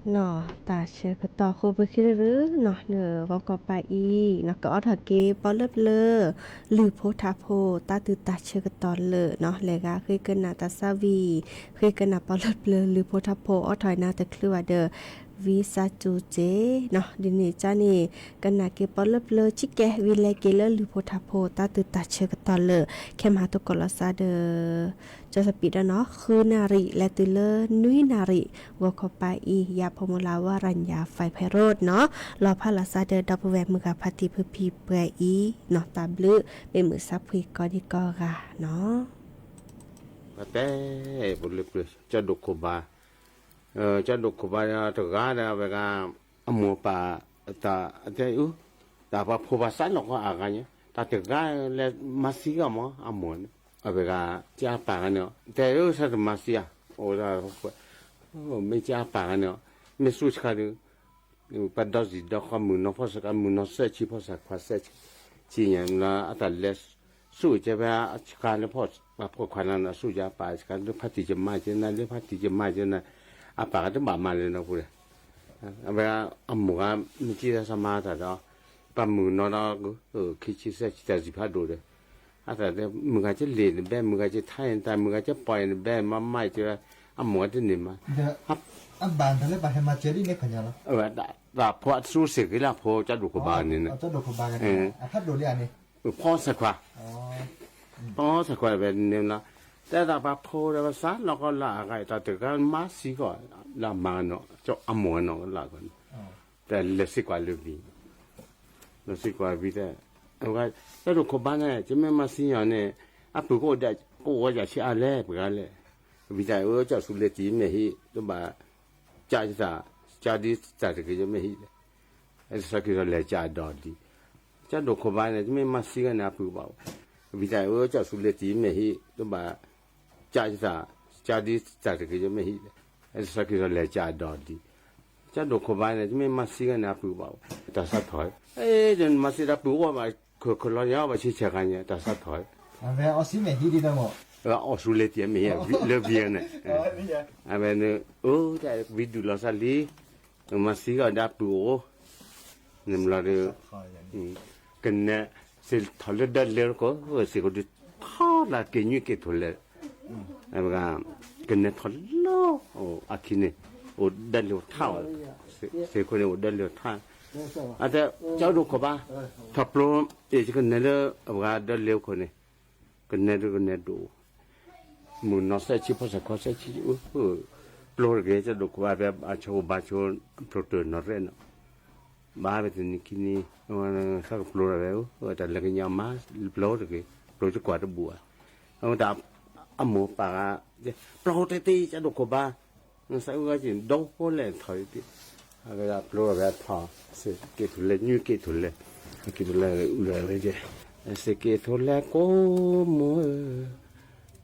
နီၢ်တၢ်ဆၢကတီၢ်ဃိပဃ့ရၢ်နီၢ် ဂီၤခီပၤအံၤနီၢ် ကအိးထီၣ်က့ၤပီလၢပျၢၤ လုၢ်ဖိထါဖိ တၢ်သူၣ်တၢ်ဆၢကတီၢ်လၢာ်နီၢ် လဲၤဂၤဃ့ကနၣ်တၢ်သးဝံၣ် ဃ့ကနၣ်ပီလၢပျၢၤ လုၢ်ဖိထါဖိ အိးထီၣ်နၤတချုးဘၣ်ဒီး ဝံသးစူၤစ့ၢ်နီၢ် ဒ်န့ၣ်ကန့ၣ် ကနၣ်က့ၤပီလၢပျၢၤဆံးကဲ ဝံၤလဲၤက့ၤလၢလုၢ်ဖိထါဖိ တၢ်သူၣ်တၢ်ဆၢကတီၢ်လၢာ် ခဲမၤသကိးလီၤသးဒီး ကၠီသပံးဒီးနီၢ် ဃုနၣ်ရံၣ် လဲၤတုၤလၢနွံနၣ်ရံၣ် ဂီၤခီပၤအံၤ ယၤဖိမုၢ်လၢ်ဝါရၤညါ five herod နီၢ် လီၤဖးလီၤသးဒီး ဒီပုၢ်ဝဲၢ်မုၢ်ဂၤဖါတံၢ်ဖုဖံပှဲၤအံၤနီၢ် တၢ်ဘျုး မ့ၢ်မုာ်သးဖှံကိးဒံကိးဂၤနီၢ် ပတဲ ပလၢပျၢၤ ကၠီဒိၣ်ခိၣ်ဘါ ကၠီဒိၣ်ခိၣ်ဘါတဂၤဒီး အဝဲဂၤ အမိၢ်ပၢ် တၢ်တဲအူ တၢ်ပှၤဖိဘၣ်စးလီၤကီးအဂၤညါ တၢ်တဂၤလဲၤမၤသံဂီၢ်မး အမိၢ်န့ၣ် အဝဲဂၤ ကၠီအပၢ်ဂၤန့ၣ် တဲအူ ဆၢတမၤသံဧါ အိၣ် မ့ၢ်ကၠီအပၢ်ဂၤန့ၣ် မ့ၢ်ဆူၣ်ဆှါဒီး ပှၤဒီစံၣ်ဒီဃီမုၢ်နီၢ်ဖီၣ်ဆၢကါ မုၢ်နီၢ်သၢဆံဖီၣ်ဆၢခွါသၢဆံ ဆံညါ အတၢ်လဲၤဆူၣ်ကဲဖဲအဆှါလၢဖီၣ် ပှၤဖီၣ်ခွါနၤနၤ ဆူၣ်ကဲအပၢ်ဆှါ လၢဖါတံၢ်ကမၣ်ကဲနၤ လၢဖါတံၢ်ကမၣ်ကဲနၤ အပၢ်ကတဘၣ်မၤလၢၤနီတပူၤဒီး အဝဲအမိၢ်ဂၤ မ့ၢ်ကံၣ်သးမၤတၢ်ဒီး ပှၤမုၢ်နီၢ်ဒီး ခံဆံသၢဆံတၢ်စံၣ်ဖးဒိၣ်ဒီး အတၢ်တဲ မုၢ်ဂၤကလဲၤနဘဲ မုၢ်ဂၤကထါနတၢ် မုၢ်ဂၤကပီၢ်နဘဲ မၤမၤကဲ အမိၢ်ဂၤတန့ၢ်မး အဘၣ်တၢ်လၢပှၤဟဲမၤစၢၤဒ်န့ၣ်ခီညါလီၤ တၢ်ဖိအသူစ့ၢ်ကီးလၢအဖိ ကၠီဒိၣ်ခိၣ်ဘါန့ၣ် ဖီၣ်ဆၢခွါ ဖီၣ်ဆၢခွါဝဲန့ၣ်လီၤ တဲတၢ်ပှၤဖိဒီးပှၤစးလီၤကီးလၢအဂၤ တၢ်တဂၤမၤသံကီး လၢအမၤနီၢ် ကၠီအမိၢ်နီၢ်ကလၢ်ကီးန့ၣ် တၢ်လဲၤစ့ၢ်ကီးလၢဝံၤ လဲၤစ့ၢ်ကီးဝံၤတဲ အဝဲ ကၠီဒိၣ်ခိၣ်ဘါန့ၣ် ကမ့ၢ်မၤသံညီန့ၣ် အပုၢ်ကအိၣ်ဒၣ် ကအိၣ်ဝဲဒၣ်ဆံးအါလဲၣ် ပှၤဂၤလဲၣ် ဝံၤတၢ်အၢ ကၠီဆူလဲၤတံၢ်မ့ၢ်ဟံၣ် တဘၣ် ကၠီတၢ် ကၠီဒ်တၢ်တဂ့ၤ ယမ့ၢ်ဟံၣ်လဲၣ် သးက့ၤဒီးလဲၤကၠီဒီးဒ် ကၠီဒိၣ်ခိၣ်ဘါန့ၣ် ကမ့ၢ်မၤသံဂၤန့ၣ် အပုၢ်ကဘၣ် ဝံၤတၢ်အၢ ကၠီဆူလဲၤတံၢ်မ့ၢ်ဟံၣ် တဘၣ် ကၠီတၢ် ကၠီဒ်တၢ်တဂ့ၤ ယမ့ၢ်ဟံၣ်လဲၣ် သးက့ၤဒီးလဲၤကၠီဒီးဒ် ကၠီဒိၣ်ခိၣ်ဘါန့ၣ် ကမ့ၢ်မၤသံဂၤန့ၣ် အပုၢ်ကဘၣ် တၢ်သးထီၣ် မၤသံတၢ်ပုၢ်အိၣ်ဘၣ် ခိၣ်ခိၣ်လီၤညါဘၣ်ဆံဆဲးဂၤညါ တၢ်သးထီၣ် အဝဲအီၣ်စံမဲာ်ဟံၣ်ဒ်နီၢ်မး အီၣ်ဆူလဲၤတံၢ်မ့ၢ်ဟံၣ် လၢဝံၤန့ၣ် အဝဲန့ၣ် အိၣ် ဝံဒုၣ်လီၤသးလံ မၤသံဂၤဒီးအပုၢ်အိၣ် န့ၣ်ဘျီဒီး ကနဲ စ့ထီၣ်လၢဒၢလၢကီၢ် စ့ကီးဒုး ထီၣ်လၢက့ၤညွံးက့ၤထူၣ်လဲၣ် အဝဲဂၤ ကနဲထီၣ်လီၤ အခံန့ၣ် အိၣ်ဒၢလၢထါ စ့ခိၣ်န့ၣ် အိၣ်ဒၢလၢထါ အတဲ ကၠီဒိၣ်ခိၣ်ဘါ ထီၣ်ပျိ အ့ၣ် ယကနဲလၢ အဝဲဂၤဒၢလၢခိၣ်န့ၣ် ကနဲဒုးကနဲဒိၣ် မုၢ်နီၢ်သၢဆံ ဖီၣ်ဆၢခွါသၢဆံ ပျိတဂ့ၤ ကၠီဒိၣ်ခိၣ်ဘါ ဖဲအဆိကဘါဆိ ပျိတၢၢ်နီၢ်ရဲၣ်နီၤ ဘၣ်ဝဲတနံၤခံနံၤ သးကပျိတၢ်ဝဲ တၢ်လဲၤကညးမး ပျိတဂ့ၤ ပျိတကွၢ်တဘူၣ်ဘၣ် အဝဲတၢ် အမိၢ်ပၢ်ဂၤ ပျိတသ့ ကၠီဒိၣ်ခိၣ်ဘါ သးအုးဂၤက့ၤ ဒိဖိလဲၣ်ထီၣ်တသ့ အဝဲဒၣ်ပျိတၢ်ဝဲထီၣ် စ့က့ၤထူၣ်လဲၣ် ညွံးက့ၤထူၣ်လဲၣ် က့ၤထူၣ်လဲၣ်အုးလီၤဝဲက့ၤ စ့က့ၤထူၣ်လဲၣ်ကိးမူ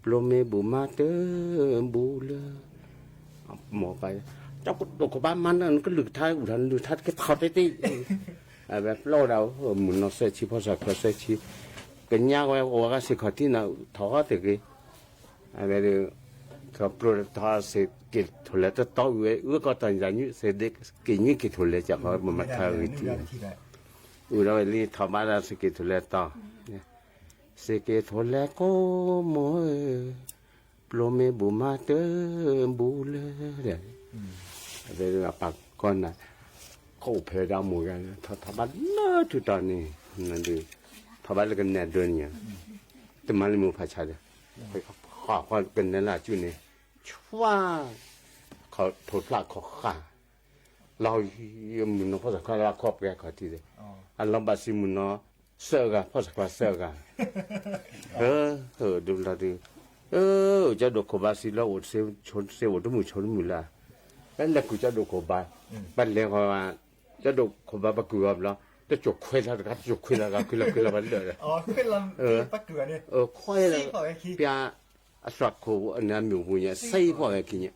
ပျိမ့ၢ်ဘူးမၤတၢ်ဘူးလၢ မိၢ်ပၢ် ကၠီဒိၣ်ခိၣ်ဘါမၤနၢၤ နကလုၢ်ကထါ အုၣ်ထီၣ်နလုၢ်ကထါတက့ၢ် ထီၣ်တသ့ အဝဲပျိဒၣ် မုၢ်နီၢ်သၢဆံ ဖီၣ်ဆၢခွါသၢဆံ ကညးဝဲအိၣ်ဝဲဂၤစ့ၢ်ခီၣ်ထံးနၤ ထီၣ်တဂ့ၤ အဝဲဒၣ် ထီၣ်ပျိထီၣ်စ့က့ၤထူၣ်လဲၣ်တတီၤ အုးဝဲ အုးကီၢ်တၢ်ညၣ်ညွံး စ့က့ၤညွံးက့ၤထူၣ်လဲၣ် ကၠီဃီမၤထါဂ့ၤထံး အုးဒၣ်ဝဲလံ ထီၣ်ဘၣ်ဒၣ်စ့က့ၤထူၣ်လဲၣ်တီၤ စ့က့ၤထူၣ်လဲၣ်ကိးမူဧၢ ပျိမ့ၢ်ဘူးမၤတၢ်ဘူးလၢ အဝဲဒၣ်အပၢ်ကီၢ်နၤ ကအိၣ်ဖဲဒၣ်မိၢ်ဂၤ ထီၣ်ထီၣ်ဘၣ်လၢထူၣ်တီၤန့ၣ် ထီၣ်ဘၣ်လၢကနဲဒိးန့ၣ် တမၤလၢမိၢ်ဖးဆါဒီး ဃီကနဲလၢအစုန့ၣ် ဆွါ ခီၣ်ထိၣ်ဖျးခီၣ်ဃာ် လီၤ မုၢ်နီၢ်ဖီၣ်ဆၢခွါလၢအခီၣ်ပှဲၤခီၣ်ထံးဒီး အလီၤဘၣ်စံးမုၢ်နီၢ် သၢဂၤ ဖီၣ်ဆၢခွါသၢဂၤ ဒုးလီၤဒုး ကၠီဒိၣ်ခိၣ်ဘါစံးလီၤအိၣ် စ့အိၣ်တမုာ်ဆိတမုာ်လၢ ပလဲၤကူၣ်ကၠီဒိၣ်ခိၣ်ဘါ ပလဲၤဃီ ကၠီဒိၣ်ခိၣ်ဘါပကုၢ်အီၤဘျီ တစိၢ်ခွဲလီၤတဂၤ တစိၢ်ခွဲလီၤတဂၤ ခွဲလီၤခွဲလီၤပှၤလၢာ်ဒီး ခွဲလီၤ ပၠါ အသွၣ်ခိၣ်န့ၣ်အမ့ၢ်အိၣ်ပူၤညါ စ့ဖီၣ်ဝဲခံညါ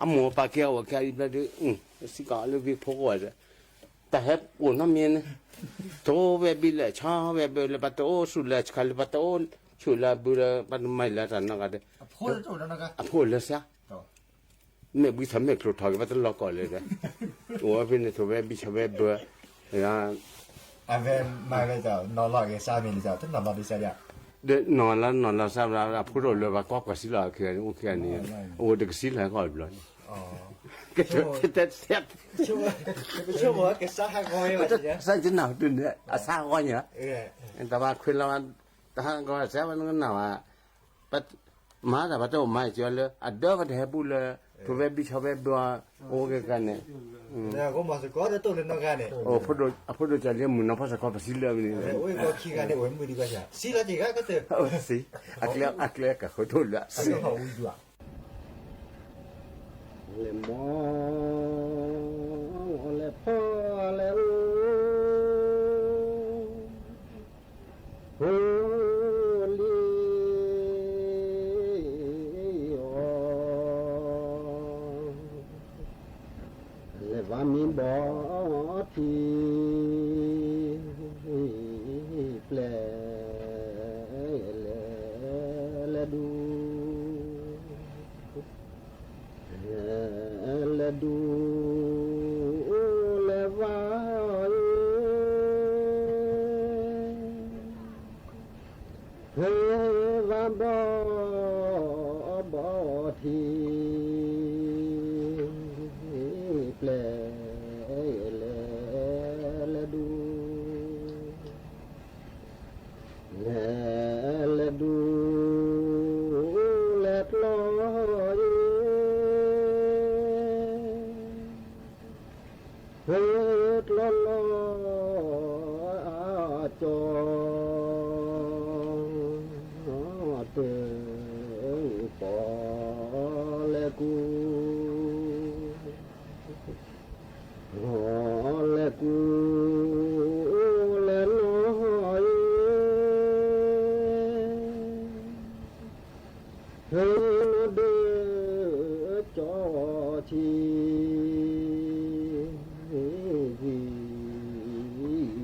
အမိၢ်ပၢ်ကဲအီၣ်ဝဲခံအံၤဘျီဒုး စံးကီးလၢဝံဖိကအိၣ်ဝဲဒီး တၢ်ဟဲအိၣ်နီတမံၤန့ၣ် ထိးဝဲဘံလၢ ဆီဝဲဘၢလၢ ပှၤတအိၣ်ဆူၣ်လၢဆှါလၢ ပှၤတအိၣ်ဆူၣ်လၢဘုလၢ ပှၤတမၤလၢတၢ်နီတဂၤဒီး အဖိလၢစ့ မဲာ်ဘှံးထီၣ်မဲာ်ကျိၤထီၣ်က့ၤ ဘၣ်တလီၤကီၢ်လၢၤဒီး, အိၣ်ဝဲဖဲန့ၣ် ထိၣ်ဝဲဘံၣ်ဆီၣ်ဝဲဘၢ, အဝဲမၤဝဲတနီၤလီၤက့ၤစါမ့ၢ်လံ တနီၤလီၤဒ်စါဒ်, ဒီးနီၤလီၤနီၤလီၤစါ အဖိတအိၣ်လၢၤဘၣ် ကွၢ်ကွၢ်ဆံလီၤခဲန့ၣ် အိၣ်ခဲန့ၣ်, အိၣ်တကဆံလၢၤကီၢ်တဘျီန့ၣ်, ကတဲတဲ စၢ်ကနၣ်ဟူတုၤန့ၣ် အစါဟီဂီၢ်ညါ, တဘၣ်ခွဲးလီၤ, တဟးကီၢ်စဲဝဲနကနၣ်ဝဲ, မၤတၢ်ပှၤတအိၣ်မၤကၢလၢ အဒၢပှၤတဟဲပူၤလၢ ထိၣ်ဝဲဘံၣ်ဆီၣ်ဝဲဘၢအီၤ, အိၣ်ကဲကန့ၣ်, အဖိဒိၣ်ကၢ်လံမုၢ်နီၤဖီၣ်စ့ၢ်ကီးပစံးလၢမနုၤန့ၣ်, အကျဲကဃုထၢလၢ လဲၤမီၢ် လဲၤဖီလဲၤအိၣ် အိၣ်လံအီၤ, လဲၤဘါမ့ၢ်ဘီထံ ပျဲၢ် လဲၤ လဲၤဒူ လဲၤဒူ လဲၤဝါအံၤ ဟဲဝါဘီ ဘီထံ ပျဲၢ် လဲၤ လဲၤဒူ လဲၤ လဲၤဒူ လဲၤကျီအံၤ ဟဲကျီလီၤအကၠီ တၢ်ပီလဲၤကူ လဲၤကူ လဲၤနီၢ်အံၤ ဟဲနီၢ်ဒၢကၠီဆံ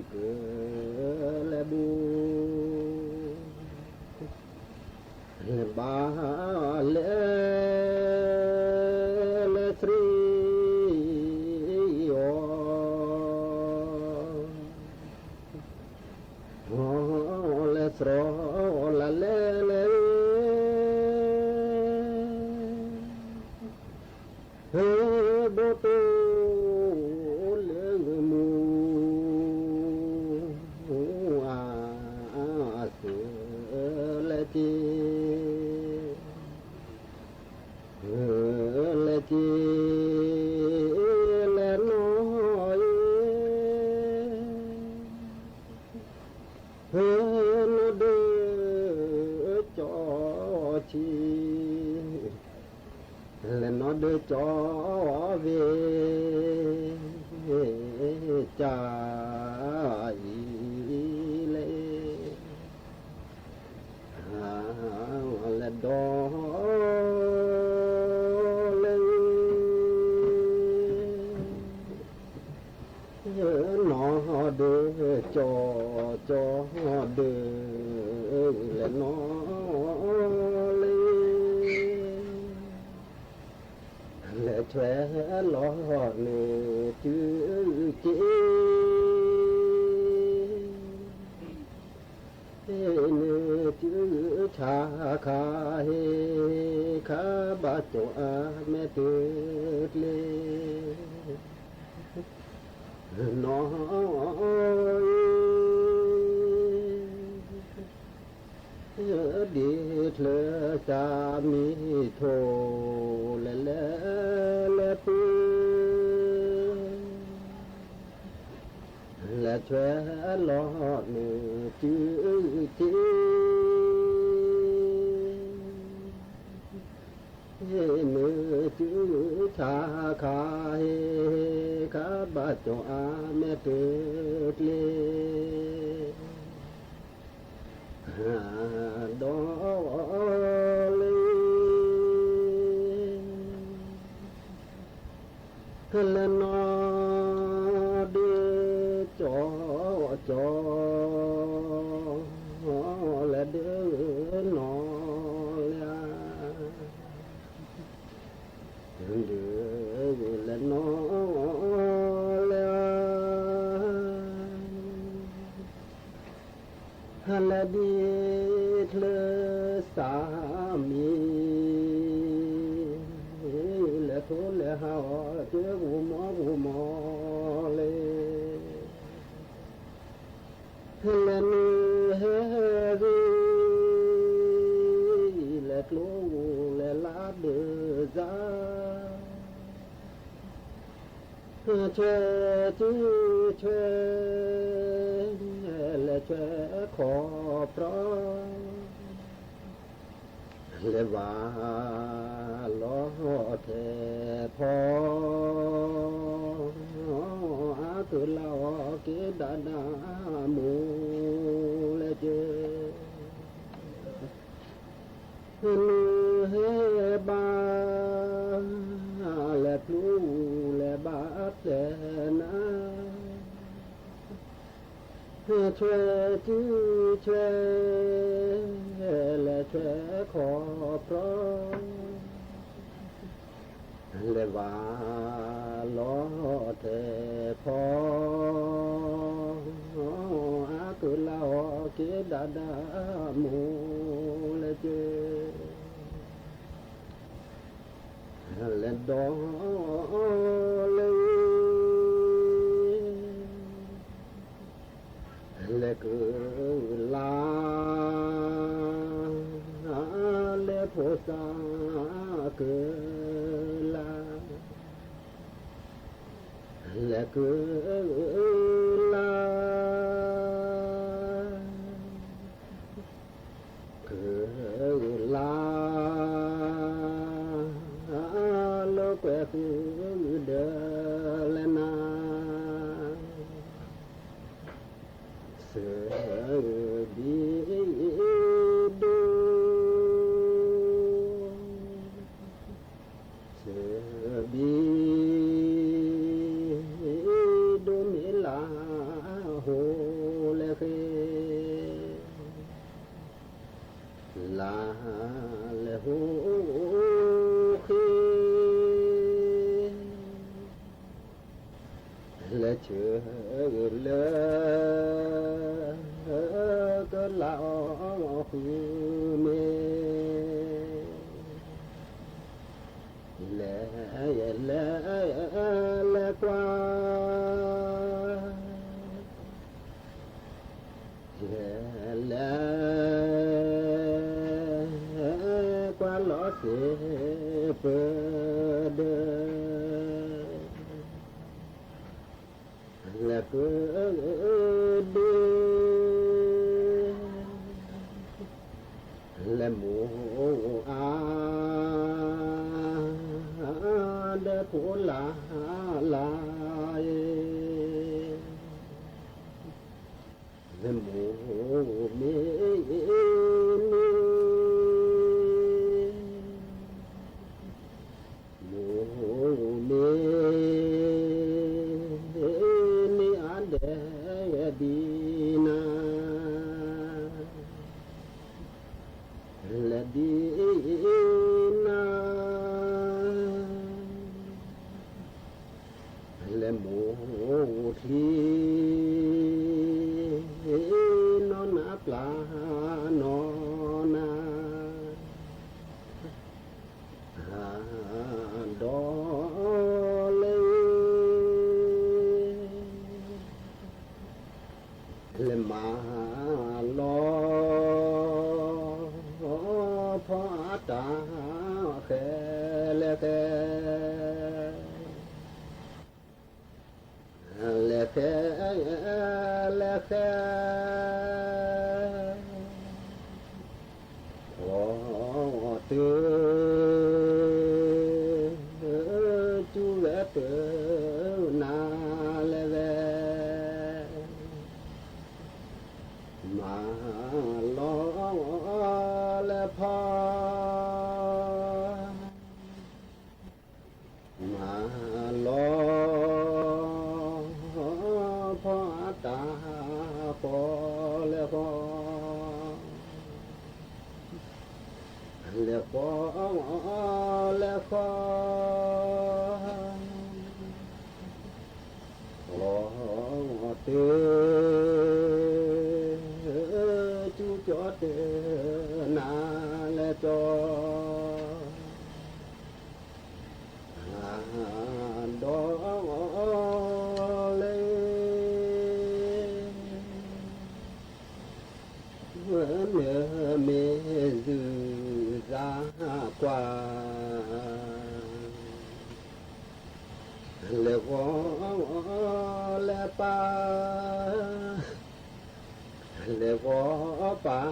ပျဲၢ် လဲၤဒူ လဲၤဘါ လဲၤ လဲၤဆှံအီၤ လဲၤဆှီလၢလဲၤလဲၤ ဟဲဘီတိၢ်လၢမူ အစၢၤလဲၤက့ၤ လဲၤက့ၤ လဲၤနီၢ်အံၤ ဟဲနီၢ်ဒၢကၠီဆံ လဲၤနီၢ်ဒၢကၠီဝဲ ကၢ်အံၤလဲၣ် လဲၤဒီ လဲၤ နီၢ်ဒၢကၠီ ကၠီဒၢ လဲၤနီၢ်လဲၤ လဲၤထွဲလီၤန့ၢ်တုၤက့ၤ န့ၢ်တုၤဆါခါ ဟ့ၣ်ခါဘၣ်ကၠီအမဲာ် တၢ်ကျဲ နီၢ်အံၤ ဒ်ချၢၡါမံထိၣ် လဲၤလဲၤလဲၤပူၤ လဲၤထွဲလီၤန့ၢ်တုၤက့ၤ န့ၢ်တုၤဆါခါ ဟ့ၣ်ခါဘၣ်ကၠီအမဲာ် တၢ်ကျဲ ဒီးလဲၤ လဲၤနီၢ်ဒၢကၠီကၠီ လဲၤဒၢနီၢ်လဲၣ် ဒု ဒ်ချၢစၢ်မံၤ လဲၤထိလဲၤဟးအီၤ ကဲဂိာ်မီဂိာ်မီၤလဲၣ်, လဲၤနုာ်ဟဲဂ့ၤ လဲၤကျိဂိာ်လဲၤလါဒၢးစၢ် ဆွဲစုဆွဲ လဲၤဆွဲခီၣ်ပြီ လဲၤဘၣ်လီၤထဲးဖီ အကလးအီၤက့ၤဒၣ်ဒၣ် မိၢ်လဲၤက့ၤ နုာ်ဟဲဘၣ် လဲၤပျူၤလဲၤဘၣ်ဖျဲးနၤ ဆွဲစုဆွဲ လဲၤဆွဲခီၣ်ပြီ လဲၤဘၣ်လီၤထဲးဖီ အကလးအီၤက့ၤဒၣ်ဒၣ် မိၢ်လဲၤက့ၤ လဲၤဒီးလဲၤ လဲၤကုၢ်လါ လဲၤဖိစၢ်ကုၢ်လါ လဲၤကုၢ်လါ ကုၢ်လါ လၢကွဲးဃုာ်ဒၢးလဲၣ်နၤ စၢဘံဒိ စၢဘံ ဒိမ့ၢ်လၢဟိလဲၤဃ့ လၢလဲၤဟိဃ့ လဲၤဆၢလၢ ကလးအီၤဃုာ်မ့ၢ် လဲၤ လဲၤ လဲၤကွၢ် လဲၤ လဲၤ ကွၢ်လီၤစ့ၢ်ပၢၤဒၢး လဲၤပၢၤဒၢး လဲၤမိၢ်အါ ဒီးဖိလၢ်လၢ် လဲၤမိၢ်မ့ၢ်န့ၣ် မိၢ်မ့ၢ်န့ၣ် အါဒဲးဒံးနၤ လဲၤဒံးနၤ လဲၤမိၢ်ချံ နီၢ်နၤပျၢ်နီၢ်နၤ ဒီးလဲၤ လဲၤမၤလီၤ ဖီအတၢ်ဃဲလဲၣ်ဃဲ လဲၤဃဲ လဲၤဃဲ ဃီတုၤ တုၤဝဲတနၤလဲၣ်ဝဲ မၤလီၤလဲၤဖီ မၤလီၤ ဖီအတၢ်ဃီလဲၤဃီ လဲၤဃီ လဲၤဃီ ဃီတုၤ တၢ်တနၤလဲၣ်ကၠီ ဒီးလဲၣ် မ့ၢ်မ့ၢ်ယုၢ်စၢ်ကွၢ် လဲၤဂီၤလဲၤပာ် လဲၤဂီၤပာ်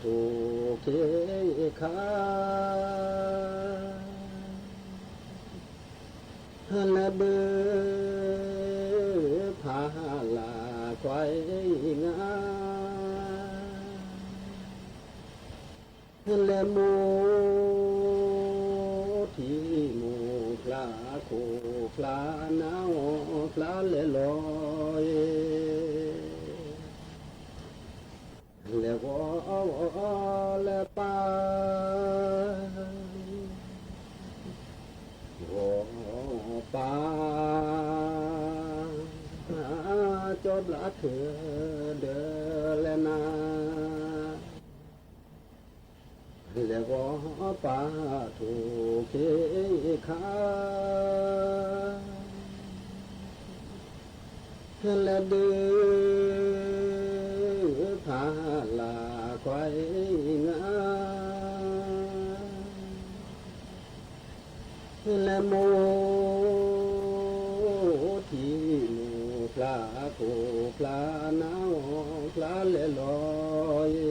ထူၣ်ခ့ခါ လဲၤဘုးဖးလၢ်ကွၢ်အံၤငါ လဲၤမိၢ်ထံမိၢ်ဖျါခိၣ်ဖျါနၢ်အီၣ်ဖျါလဲၤလီၤအံၤ လဲၤဂီၤလဲၤပာ် ဂီၤပာ် ကၠီဘျါထၢၣ်ဒီးလဲၤနၤ လဲၤဂီၤပာ်ထူၣ်ခ့ခါ လဲၤဒုးဖးလၢ်ကွၢ်အံၤငါ လဲၤမိၢ်ထံမိၢ်ဖျါခိၣ်ဖျါနၢ်အီၣ်ဖျါလဲၤလီၤ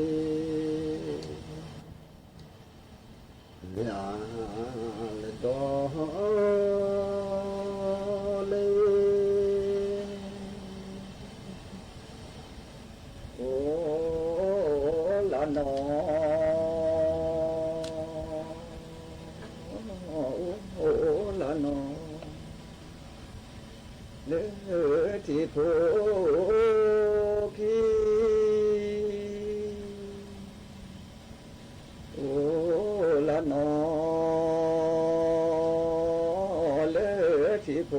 အံၤ လဲၤဒီးလဲၤ အိၣ်လၢနီၢ် အိၣ်လၢနီၢ် လၢထံဖိခံ အိၣ်လၢနီၢ် လၢထံဖိ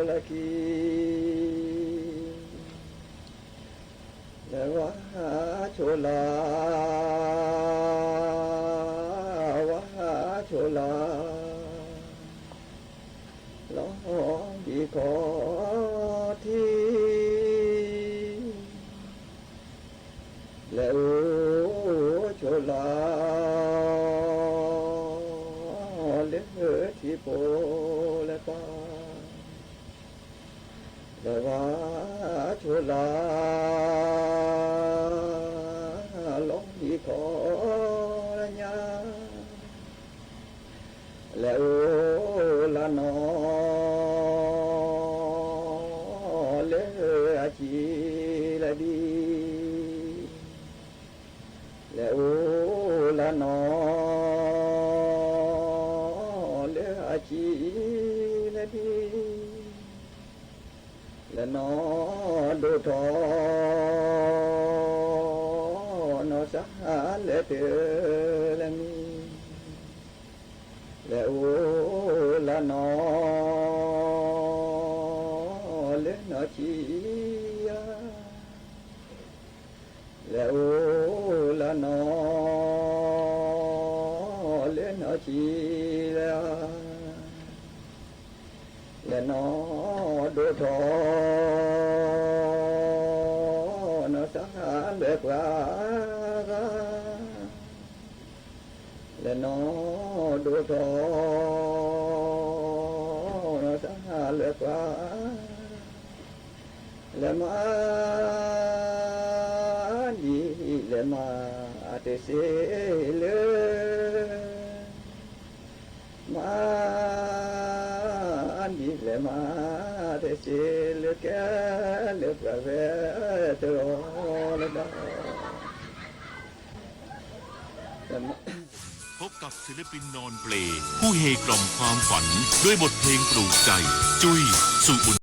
လၢခံ လဲၤဝါဆိလၢ် ဝါဆိလၢ် လီၤဘံၣ်ခီၣ်ထံး လဲၤအိၣ်ဆိလၢ် လၢထံဖိလၢကီၢ် လဲၤဝါဆိလၢ် လီၤဘံၣ်ခီၣ်ညါ လဲၤအိၣ်လၢနီၢ် လၢအဆံးလၢဒံး လဲၤအိၣ်လၢနီၢ် လၢအဆံးလၢဒံး လဲၤနီၢ်ဒိၣ်ထီၣ် နီၢ်စၢ်လဲၤတၢၢ်လၢမံၤ လဲၤအိၣ်လၢနီၢ် လၢနီၢ်ဆံးယၤ လဲၤအိၣ်လၢနီၢ် လၢနီၢ်ဆံးယၤ လဲၤနီၢ်ဒိၣ်ထီၣ် နီၢ်စၢ်လဲၤပှၤဂၤ လဲၤနီၢ်ဒိၣ်ထီၣ် နီၢ်စၢ်လဲၤပှၤ လဲၤမၤဒ်လဲၣ်မၤတစ့လၢ မၤဒ်လဲၣ်မၤတစ့လၢကဲလၢပှၤဝဲတရီလၢဒီး พบกับศิลปินนอนเปลผู้เฮกล่อมความฝันด้วยบทเพลงปลุกใจ จุ้ย สุบุญ